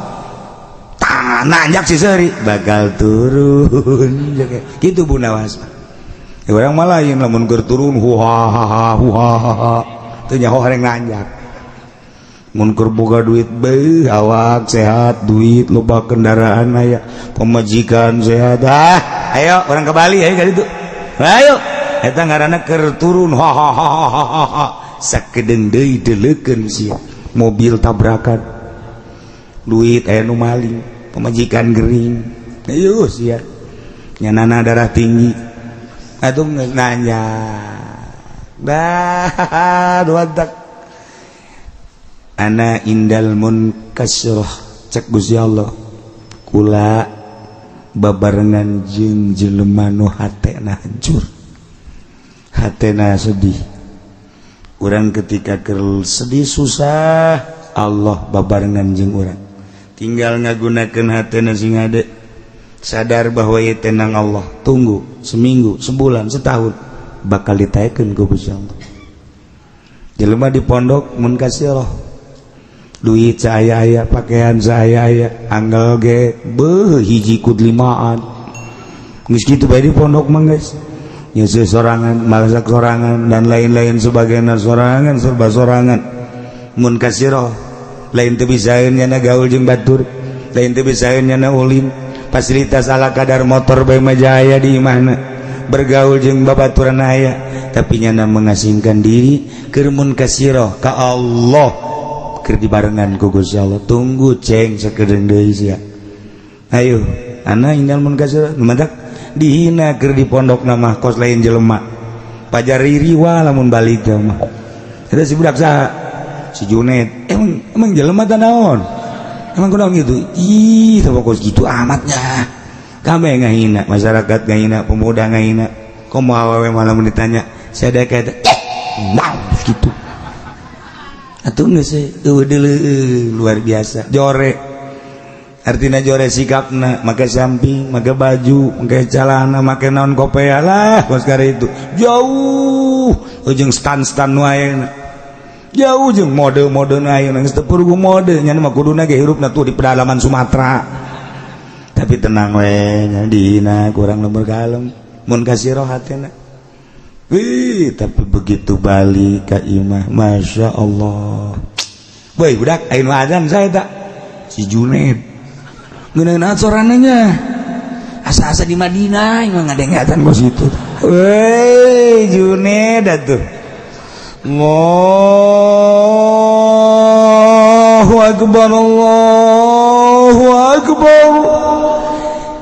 tah nanjak seseri bakal turun gitu Bunawas mah. Ya urang mah lain lamun keur turun huhahaha huhahaha teu nyaho hareng nanjak. Mun keur boga duit beuh awak sehat, duit loba, kendaraan aya, pemajikan sehat. Ah, ayo urang ke Bali ayo ka ditu. Ayo eta ngaranna keur turun hahaha. Sakedeung deui deleukeun sia. Mobil tabrakan, duit aya nu maling, pemajikan gering. Ayo sia. Nyanana darah tinggi. Atuh geus nanya. Dah, dua tak. Ana indal munkasirah cek Gusti Allah. Kula babarengan jeung jelema nu hatena hancur. Hatena sedih. Urang ketika keur sedih susah, Allah babarengan jeung urang. Tinggal ngagunakeun hatena sing hade. Sadar bahwa ieu tenang Allah. Tunggu seminggu, sebulan, setahun bakal ditaekeun ku Gusti Allah. Jelema di pondok munkasirah. Duit saaya-aya, pakaian saaya-aya, anggal ge beuh hiji kud limaan. Geus kitu bae di pondok mah geus. Nyeuseut sorangan, masak sorangan dan lain-lain sebagainya sorangan, serba sorangan. Munkasirah lain teu bisaeun nyana gaul jeung batur, lain teu bisaeun nyana ulin. Fasilitas ala kadar motor bae mah jaya di imahna. Bergaul jeung babaturan aya, tapi nyana mengasingkan diri keur munkasirah ka Allah. Keur dibarengan ku Gusti Allah. Tunggu ceng sakedeung deui sia. Ayo, ana indal munkasirah mantak dihina keur di pondok mah kos lain jelema. Pajar ririwa lamun balik teh mah. Eta si budak saha? Si Junet. Emang jelema teh naon? Emang kunaon gitu? Ih, teh kos gitu amatnya. Kami ngahina, masyarakat ngahina, pemuda ngahina. Komo awewe malah mun ditanya, saya ada kayak nah gitu. Atuh geus eueuh deuleu luar biasa. Jore. Artina jore sikapna, make samping, make baju, make celana, make naon kopea lah kos kare itu. Jauh jeung stan-stan nu ayeuna. Jauh jeung mode-mode nu ayeuna geus teu purugu mode nya mah kuduna ge hirupna tuh di pedalaman Sumatera. Tapi tenang we nya dihina kurang lembur kalem. Mun kasih roh hatena. Wih, tapi begitu balik ka imah, Masya Allah. Woi, budak, ayeuna azan saya tak? Si Junaid. Ngeuneuh sorananya. Asa-asa di Madinah emang ngadengatan kos itu. Woi, Junaid atuh. Allahu Akbar, Allahu Akbar.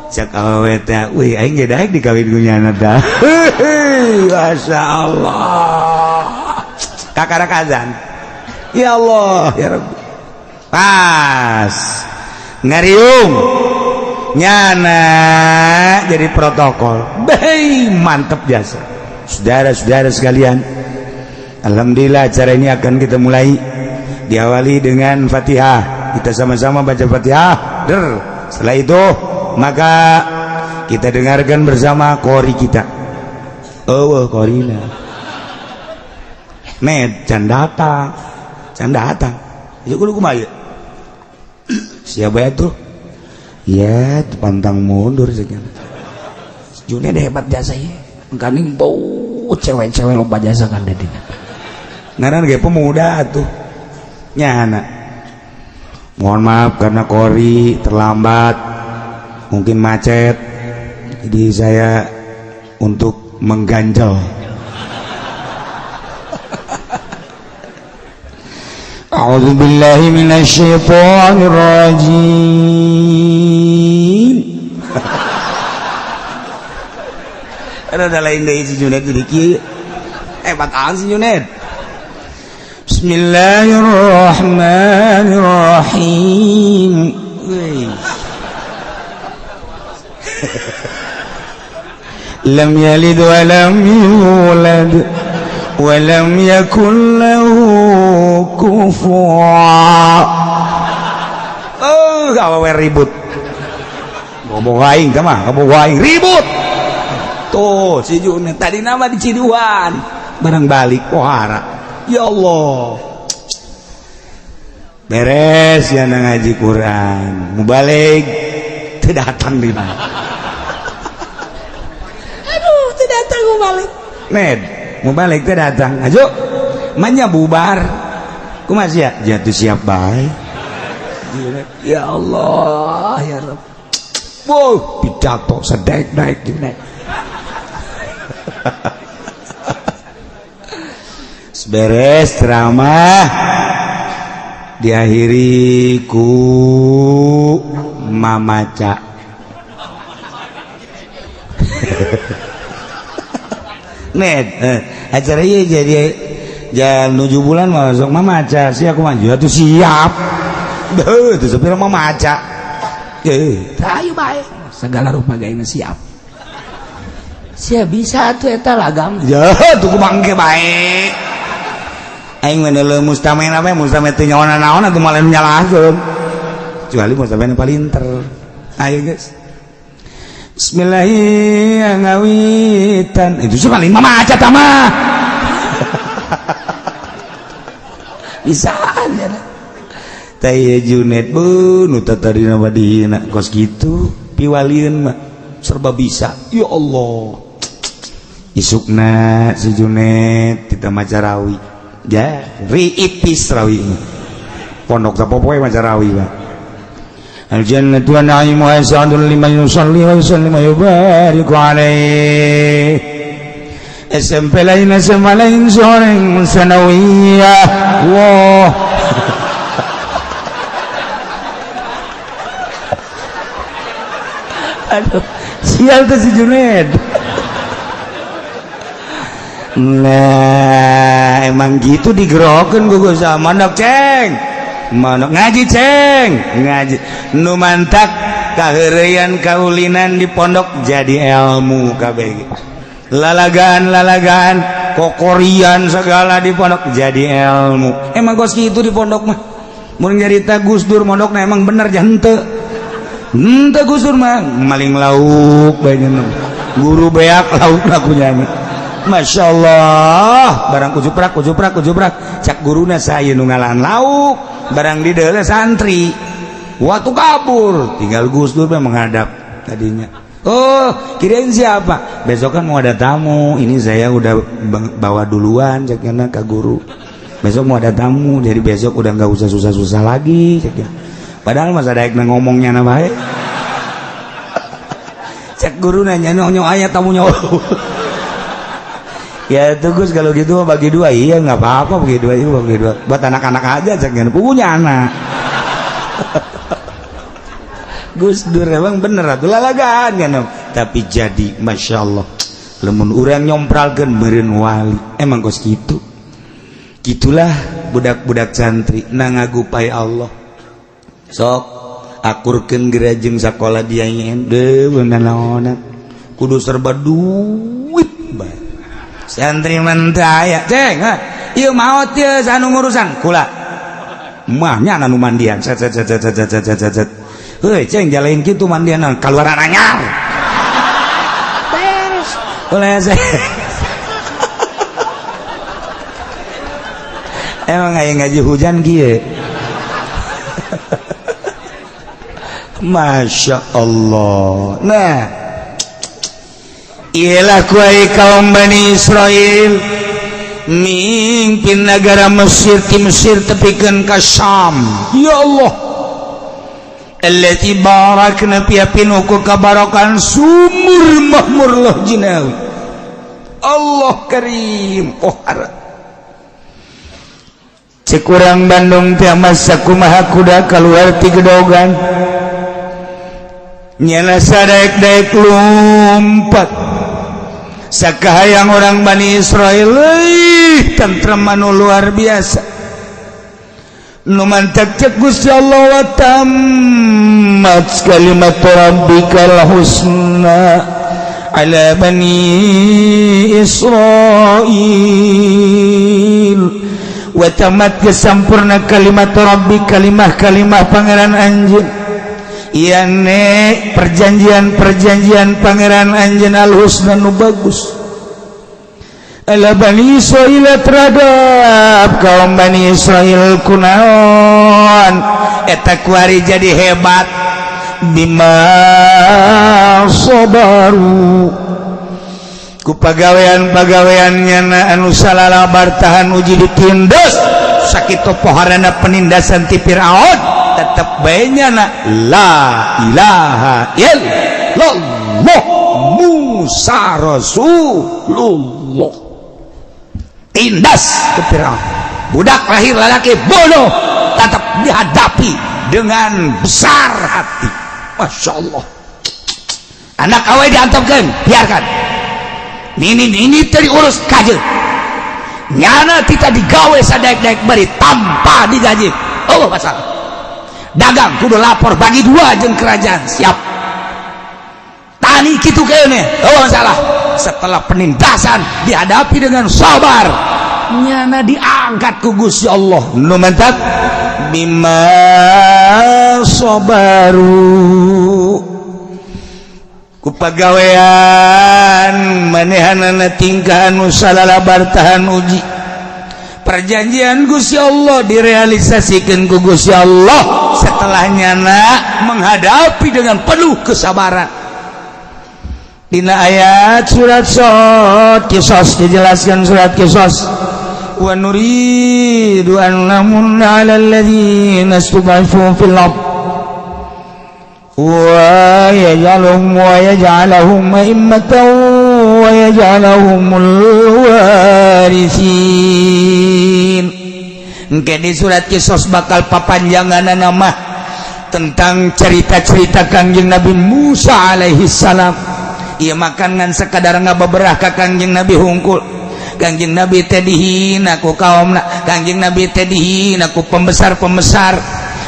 Cak awewe teh, wih aing ge daek dikawin ku nyana tah. Masya Allah. Kakarak azan. Ya Allah, ya Rabbi. Pas ngariung nyana jadi protokol. Bei, mantep jasa. Saudara-saudara sekalian, alhamdulillah acara ini akan kita mulai diawali dengan Fatihah. Kita sama-sama baca Fatihah. Der. Setelah itu maka kita dengarkan bersama kori kita. Oh, korina. Med, can datang. Can datang. Ya kudu kumaha ieu? Siapa ya tuh? Ya, pantang mundur sekian. Junet hebat jasa ya. Engkaning bau cewek-cewek lomba jasa kan dedina. Ngaran ge pemuda tuh. Nyana. Mohon maaf karena kori terlambat. Mungkin macet. Jadi saya untuk mengganjal. A'udzu billahi minasyaitonir rajim. Ada lain deui si Junaid jadi kieu. Hebat an si Junaid. Bismillahirrahmanirrahim. Lam yalid wa lam yulad wa lam yakul lahu kufuwan. Oh, awewe ribut. Ngomong aing teh mah, ngomong aing ribut. Tuh, si Junet tadi nama di Ciduan, barang balik pohara. Ya Allah. Beres ya ngaji Quran, mubalik teu datang di mana. Aduh, teu datang Mubalik med mubalik teh datang ajo manya bubar kumaha sia jatuh siap bae ya Allah ya Rabb. Wow, pidato sedaik-daik naik. Beres ceramah diakhiri ku mamaca. Net, acara ieu jadi jam 7 bulan masuk mamaca sih aku maju atuh siap. Beuh, teu sapira mamaca. Ayo bae segala rupa gaena siap. Sia bisa atuh eta lagam. Ya, tuh bangke bae. Aing mah deuleu mustamen apa mustamen teu nyaona naon atuh malah nyalahkeun. Kecuali mustamen palinter. Ayo guys. Bismillahirrahmanirrahim. Itu sih paling mamaca tah mah. Bisaan ya. Teh Junet bu nu tadi nama dihina kos gitu piwalieun mah serba bisa ya Allah isukna si Junet kita maca rawi ya riipis rawi pondok sapopoe maca rawi mah al jannatu wa na'imuha sa'dun liman yusalli wa yusallim wa yubariku alaihi SMP lain SMA lain soreng sanawiyah wah. Aduh, sial tuh si Junaid. Nah, emang gitu digerokin gue sama manok ceng, manok ngaji ceng, ngaji. Nu mantak kaheureyan kaulinan di pondok jadi ilmu KBG. Lalagaan-lalagaan, kokorian segala di pondok jadi ilmu. Emang kos gitu di pondok mah. Mun nyarita Gus Dur mondokna emang bener jahenteu. Henteu Gus Dur mah maling lauk bae guru beak lauk lakunya. Masya Allah, barang kujuprak kujuprak kujuprak cak guruna saya nu ngalahan lauk, barang di deuleu santri. Waktu kabur, tinggal Gus Dur menghadap tadinya. Oh, kirain siapa? Besok kan mau ada tamu, ini saya udah bawa duluan caknya ke guru. Besok mau ada tamu, jadi besok udah nggak usah susah-susah lagi caknya. Padahal masa daek ngomongnya na bae. Cek guru nanya nonyo aya tamunya. Ya itu Gus kalau gitu bagi dua. Iya nggak apa-apa bagi dua, iya bagi dua. Buat anak-anak aja ceknya punya anak. Gus Dur emang bener atuh lalagaan kan. Tapi jadi Masya Allah. Lamun urang nyompralkeun meureun wali. Emang kos kitu. Gitulah budak-budak santri na ngagupai Allah. Sok akurkeun gerajeng sakola dia nyen deuh naonan kudu serba duit bae santri mah teu aya ceng ieu maot ieu anu ngurusan kula mah nya anu mandian set set set set set set set set heuy ceng jalain kitu mandian kaluaran anyar beres ulah emang aya ngaji hujan kieu. Masya Allah. Nah, ialah kuai kaum Bani Israel mimpin negara Mesir ti Mesir tepikeun ka Syam. Ya Allah. Allati barakna fiha pinuku kabarokan sumur mahmur loh jinawi. Allah karim. Oh harat. Cek urang Bandung teh masa kumaha kuda kaluar ti gedogan. Nyana sadaek-daek lompat sakahayang orang Bani Israel tentrem anu luar biasa nu mantak cek Gusti Allah wa tammat kalimat rabbikal husna ala Bani Israil wa tamat kesampurna kalimat rabbi kalimah-kalimah pangeran anjeun iya nek perjanjian-perjanjian pangeran anjeun al-husna nu bagus ala Bani Israil terhadap kaum Bani Israil kunaon eta kuari jadi hebat bima sabaru Ku pagawean-pagaweannya anu salala bertahan uji ditindas, sakitu poharana penindasan ti Firaun, tetep bae nyana la ilaha illallah Musa Rasulullah. Tindas ke Firaun, budak lahir lalaki bunuh, tetap dihadapi dengan besar hati. Masya Allah. Anak awewe diantepkeun, biarkan ini diurus kaje nyana kita digawe sadaek-daek beri tanpa digaji. Oh, masalah dagang kudu lapor bagi dua jeung kerajaan, siap. Tani kitu kene, oh masalah. Setelah penindasan dihadapi dengan sabar, nyana diangkat ku Gusti Allah. Nu mantap bima sabaru, ku pagawean manehanana tingkah anu salala bertahan uji. Perjanjian Gusti Allah direalisasikan ku Gusti Allah setelah nyana menghadapi dengan penuh kesabaran. Dina ayat surat Sod Kisos dijelaskan, surat Kisos, wa nuridu an namunna 'alal ladzina istud'ifu fil ard wa yaj'alhum wa yaj'alahum a'immatan wa yaj'alahumul warithin. Engke di surat Kisos bakal papanjangan nama tentang cerita-cerita Kangjeng Nabi Musa alaihi salam. Ieu makan ngan sekadar ngabeberah ka Kangjeng Nabi hungkul. Kangjeng Nabi teh dihina ku kaumna, Kangjeng Nabi teh dihina ku pembesar-pembesar,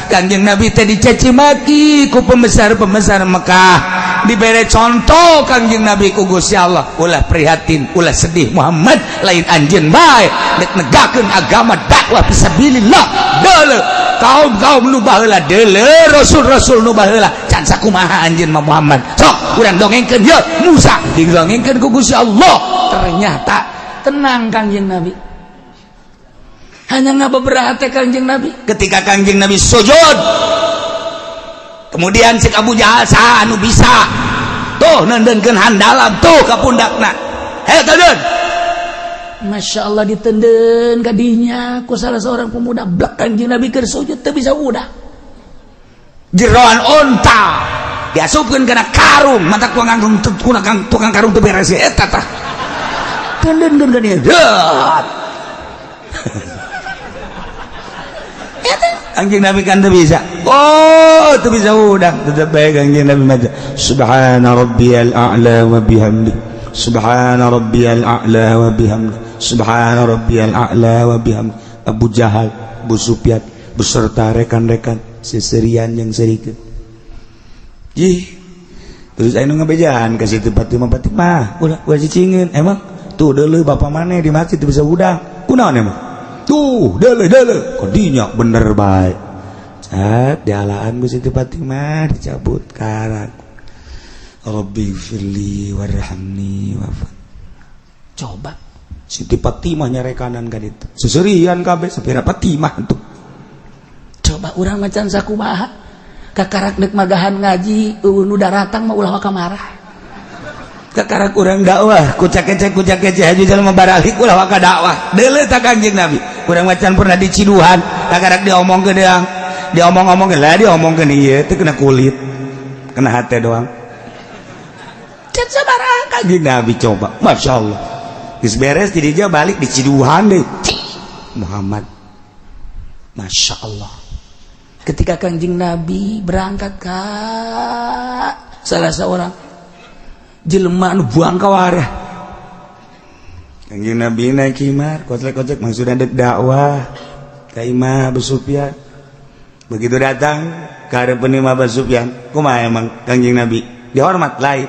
Kangjeng Nabi teh dicaci maki ku pembesar-pembesar Mekah. Dibere contoh Kangjeng Nabi ku Gusti Allah, ulah prihatin, ulah sedih Muhammad, lain anjeun bae dek negakeun agama, dakwah fisabilillah. Deuleu kaum-kaum nu baheula, deuleu rasul-rasul nu baheula, can sakumaha anjeun mah Muhammad. Sok urang dongengkeun ye Musa, didongengkeun ku Gusti Allah. Ternyata tenang Kangjeng Nabi, hanya ngabeberah teh Kangjeng Nabi. Ketika Kangjeng Nabi sujud, kemudian cek Abu Jahal, saha anu bisa tuh nendenkeun handalam tuh ka pundakna? Hei, teuden. Masya Allah, ditenden kadinya ku salah seorang pemuda, blak. Kangjeng Nabi keur sujud teu bisa udah. Jeroan onta diasupkeun kana karung, mata tukang tukang karung teu beres eta tah. Tenden kan kadinya. Deut. Kangjeng Nabi kan teu bisa. Oh, teu bisa udang. Tetep bae Kangjeng Nabi maca subhana rabbiyal a'la wa bihamdi, subhana rabbiyal a'la wa bihamdi, subhana rabbiyal a'la wa bihamdi. Abu Jahal, Abu Sufyan beserta rekan-rekan seserian yang serikeun. Jih. Terus anu ngabejaan ka Siti Fatimah, Fatimah, ulah ulah cicingin. Emang tuh deuleu bapak maneh di masjid teu bisa udang. Kunaon emang? Tuh, deuleu deuleu. Kadinya bener bae. Cat dialaan ku Siti Fatimah, dicabut karang. Rabbi firli warhamni wafat. Coba. Siti Fatimah nyarekanan ka ditu. Seserian kabeh sapira Fatimah tuh. Coba urang macan sakumaha? Kakarak nek magahan ngaji, nu daratang mah ulah waka marah. Kakarak urang dakwah, kucak kecek kucak kecek haji jelema baralik ulah waka dakwah. Deuleu ta Kangjeng Nabi. Urang macan pernah diciduhan, kakarak diomongkeun deang. Diomong-omongkeun lah, diomongkeun ieu teh kena kulit. Kena hate doang. Can sabaraha. Kangjeng Nabi coba, Masya Allah. Geus beres jadi dia balik diciduhan deh. Muhammad. Masya Allah. Ketika Kangjeng Nabi berangkat ke salah seorang jelema anu buang ka warah. Kangjeng Nabi naik himar, kocek-kocek maksudna dek dakwah ka imah Abu Sufyan. Begitu datang ka hareupeun imah Abu Sufyan, kumaha emang Kangjeng Nabi? Dihormat lain.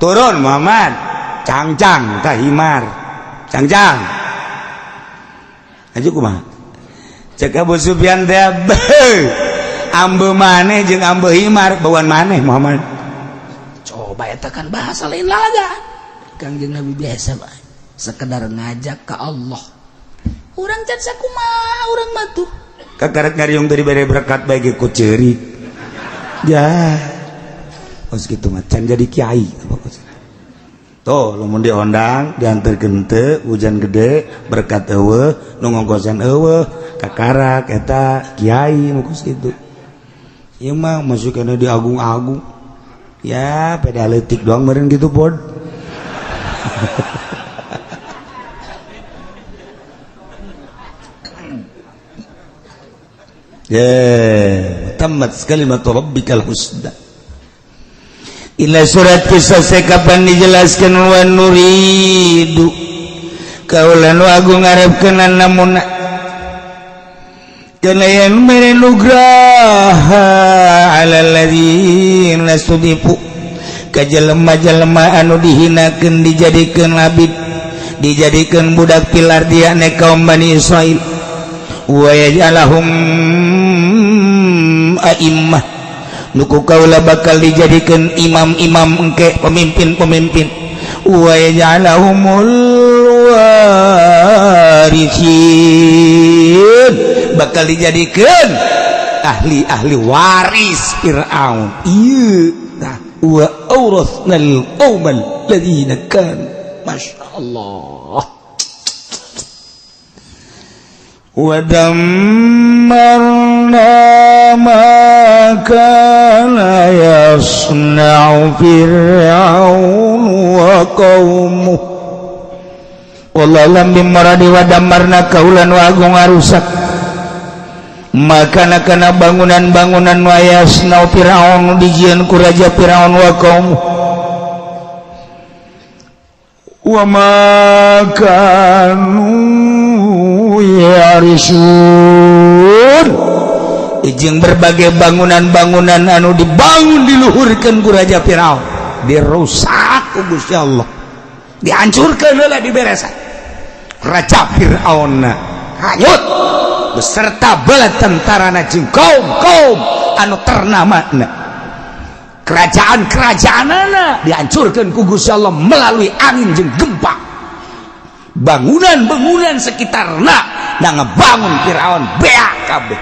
Turun Muhammad, cangcang ka himar. Cangcang. Aju kumaha? Cek Abu Sufyan teh, ambe maneh jeung ambe himar bauan maneh Muhammad. Coba eta kan bahasa lain lalaga. Kangjeng Nabi biasa bae, sekedar ngajak ke Allah. Urang can sakumaha urang mah tuh. Kakarak ngariung dari bere berkat bae ge ku ceurik. Ya. Kos kitu mah can jadi kiai apa kos. Tuh lamun diondang diantarkeun teu hujan gede berkat eueuh nu ngongkosan eueuh kakarak eta kiai nu kos kitu. Ieu mah masuk kana diagung-agung. Ya peda leutik doang meureun kitu pod. Ya, tammat kalimatu rabbikal husna. Ila surat kisah kapan dijelaskan wa nuridu kaula nu agung ngarepkeun namun kana yen mere nugraha alal ladzina sudifu ka jelema-jelema anu dihinakeun dijadikeun abid dijadikeun budak pilar dia ne kaum Bani Israil wa yaj'alahum a'immah nuku kaula bakal dijadikan imam-imam engke pemimpin-pemimpin wa yaj'alahumul warithin bakal dijadikan ahli-ahli waris Fir'aun. Ieu tah wa awrathnal qaumal ladzina kan masyaallah wa dammarna ma kana yasna'u fir'aun wa qaumuh wallahu lam bimaradi wa dammarna kaulan wa agung arusak maka kana bangunan-bangunan wa yasna'u fir'aun dijieun ku raja fir'aun wa qaumuh wa ma kanu yarisun jeung berbagai bangunan-bangunan anu dibangun diluhurkeun ku raja Firaun dirusak ku Gusti Allah dihancurkeun heula diberesan raja Firaun hanyut beserta bala tentarana jeung kaum-kaum anu ternamana kerajaan-kerajaanana dihancurkeun ku Gusti Allah melalui angin jeung gempa bangunan-bangunan sekitarna da ngebangun Firaun beak kabeh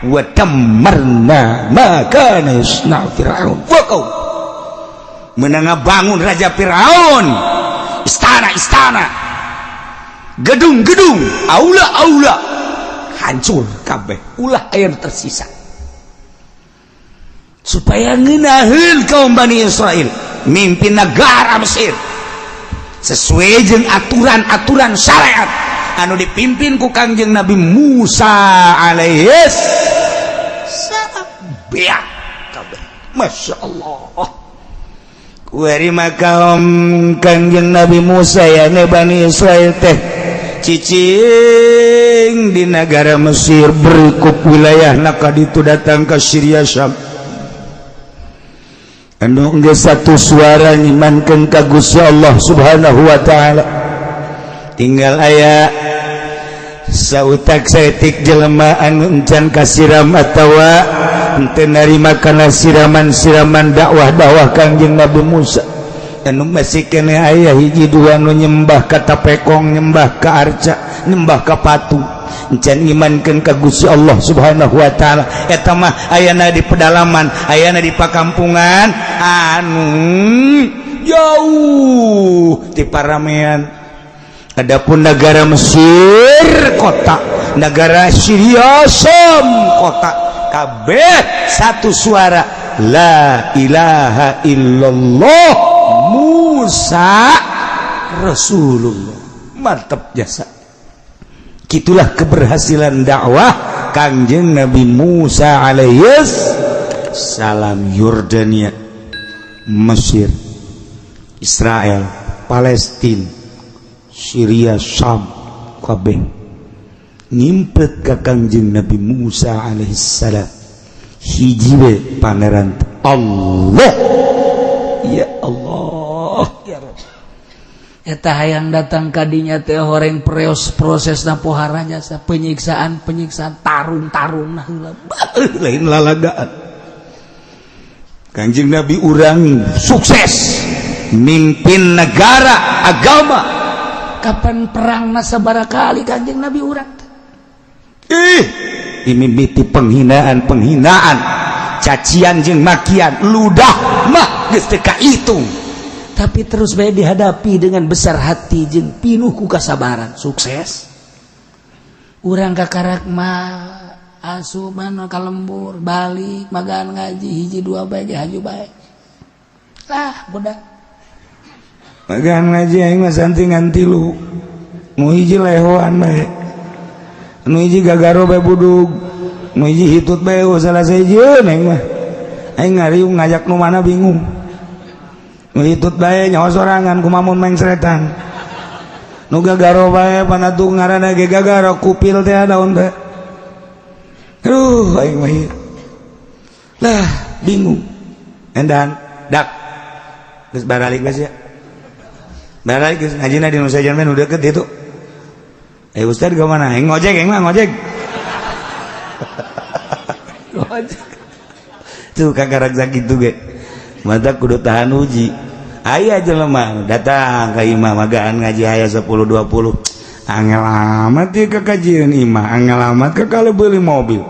wa dammarna ma kana yasna Firaun wa qaum meunang ngabangun raja Firaun istana-istana gedung-gedung aula-aula hancur kabeh ulah aya tersisa supaya ngeunaheun kaum Bani Israil mimpin negara Mesir sesuai jeung aturan-aturan syariat anu dipimpin ku Kangjeng Nabi Musa alaihis salam. Beak kabeh Masya Allah kuari maka Kangjeng Nabi Musa ya ne Bani Israil teh cicing di negara Mesir berikut wilayah naka ditu datang ke Syria Syam anu geus satu suara ngimankeun ka Gusti Allah Subhanahu wa taala tinggal aya sautak saeutik jelema anu encan kasiram atawa henteu narima kana siraman-siraman dakwah-dakwah Kangjeng Nabi Musa anu masih keneh aya hiji dua anu nyembah ka tapekong nyembah ka arca nyembah ka patung encan imankeun ka Gusti Allah Subhanahu wa taala eta mah ayana di pedalaman ayana di pakampungan anu jauh di paramean. Adapun negara Mesir kota, negara Syria Syam kota, kabeh satu suara la ilaha illallah Musa Rasulullah. Mantap jasa. Gitulah keberhasilan dakwah Kangjeng Nabi Musa alaihis salam. Yordania, Mesir, Israel, Palestina, Syria, Syam kabeh ngimpet ka Kangjeng Nabi Musa alaihissalam. Hiji we pangeran Allah. Ya Allah ya Rabb. Eta hayang datang kadinya teh horeng preos prosesna poharanya sa penyiksaan penyiksaan tarung-tarung nah heula lain lalagaan. Kangjeng Nabi urang sukses mimpin negara agama. Kapan perang sabaraha kali Kangjeng Nabi urang teh? Ih, dimimiti penghinaan-penghinaan, cacian jeung makian, ludah mah geus teu kahitung. Tapi terus bae dihadapi dengan besar hati jeung pinuh ku kasabaran, sukses. Urang kakarak mah asupan ka lembur, balik magan ngaji hiji dua bae ge haju bae. Lah budak magan ngaji aing mah santi ngan tilu. Nu hiji lehoan bae. Nu hiji gagaro bae budug. Nu hiji hitut bae salah sahijieun aing mah. Aing ngariung ngajak nu mana bingung. Nu hitut bae nyawa sorangan kumamun mengseretan. Nu gagaro bae panatu ngaranna ge gagaro kupil teh daun teh. Aduh aing mah lah bingung. Endan dak geus baralik geus ya. Baralik geus ngajina di Nusa Jamin udah deket itu. Eh ustad ke mana? Aing ngojek, aing mah ngojek. Ngojek. Tuh kakarak sakitu ge. Mata kudu tahan uji. Aya jelema datang ka imah magaan ngaji aya 10 20. Angel amat ieu kakajian imah, angel amat ka kalau beli mobil.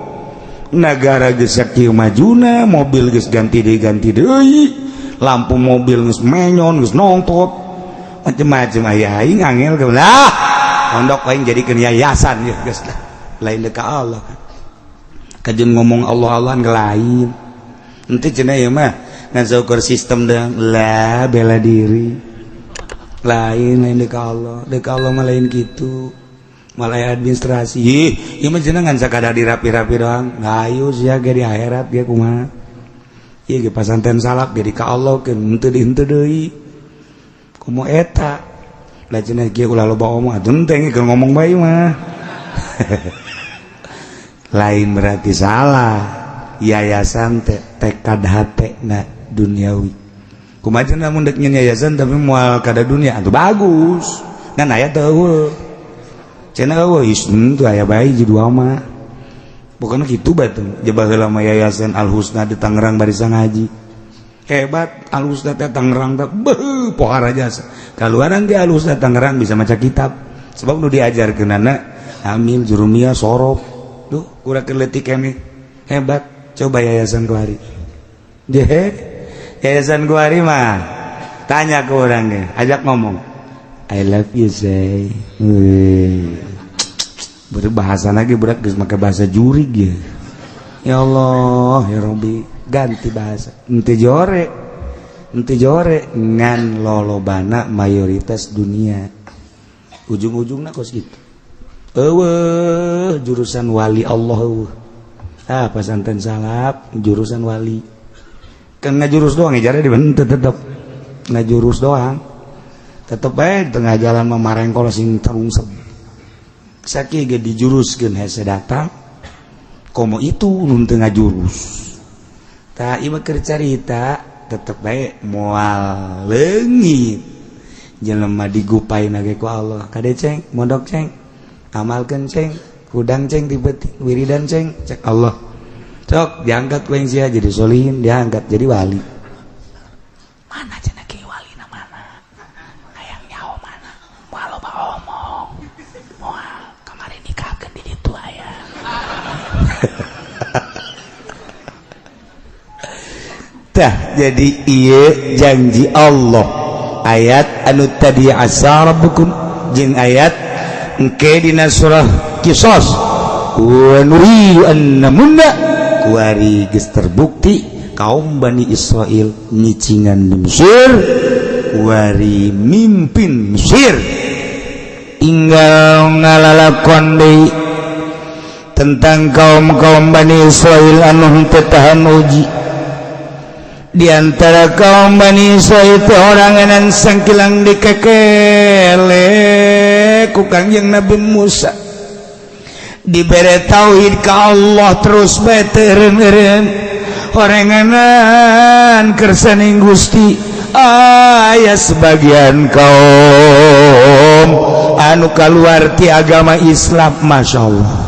Nagara geus sakieu majuna, mobil geus ganti deui, lampu mobil geus menyon, geus nongtot. Macem-macem aya aing angel ke lah. Pondok aing jadikeun yayasan ya geus lah. Lain deuk ka Allah. Kajeun ngomong Allah-Allahan ke lain. Henteu cenah ieu mah ngan saukur sistem deung lah bela diri. Lain lain deuk Allah, deuk Allah mah lain kitu. Malah administrasi. Ih, ieu mah cenah ngan sakadar dirapi-rapi doang. Hayu sia ge di akhirat ge kumaha. Ieu ge pasanten salaf ge di ka Allah keun henteu di henteu deui. Komo eta. Lah cenah ge ulah loba omong atuh henteu keur ngomong bae mah. Lain berarti salah. Yayasan teh tekad hate na duniawi. Kumaha cenah mun deuk nyeun yayasan tapi moal kada dunia atuh bagus. Ngan aya teu eueuh. Cenah eueuh henteu aya bae hiji dua mah. Bukan kitu bae teh. Jebah heula mah yayasan Al Husna di Tangerang bari ngaji. Hebat Al Husna teh Tangerang teh beuh pohara jasa. Kaluaran ge Al Husna Tangerang bisa maca kitab. Sebab nu diajarkeunana amil jurumiyah sorof. Duh kurang leutik keneh. Hebat. Coba yayasan kuari. Yayasan kuari mah tanya ke orangnya, ajak ngomong. I love you say. Berbahasa lagi berat geus make bahasa jurig ya. Ya Allah, ya Rabbi, ganti bahasa. Henteu jore ngan lolobana mayoritas dunia. Ujung-ujungna kos kitu. Eueuh jurusan wali Allah eueuh. Ah pesantren salaf jurusan wali. Kan ngajurus doang ijara dibentuk tetep. Ngajurus doang. Tetep bae tengah jalan mah marengkol sing terungsep. Sakieu ge dijuruskeun hese datang. Komo itu nu teu ngajurus. Tah ieu mah keur carita tetep bae moal leungit. Jelema digupaina ge ku Allah. Kade ceng, mondok ceng, amalkeun ceng, hudang ceng ti wiridan ceng, cek Allah. Sok diangkat ku sia jadi solihin, diangkat jadi wali. Mana cenah ki walina mana? Hayang nyaho mana? Moal loba omong. Moal kamari nikahkeun di ditu aya. Tah jadi ieu janji Allah. Ayat anu tadi asa rabbukum jeung ayat engke dina surah Qisas wa nuriyu annamunna kuari geus terbukti kaum Bani Israil nyicingan di Mesir kuari mimpin Mesir tinggal ngalalakon deui tentang kaum-kaum Bani Israil anu henteu tahan uji. Di antara kaum Bani Israil teh oranganan sangkilang dikekele ku Kangjeng Nabi Musa. Dibere tauhid ka Allah terus bae teu eureun-eureun. Oranganan kersaning Gusti aya sebagian kaum anu kaluar ti agama Islam, Masya Allah.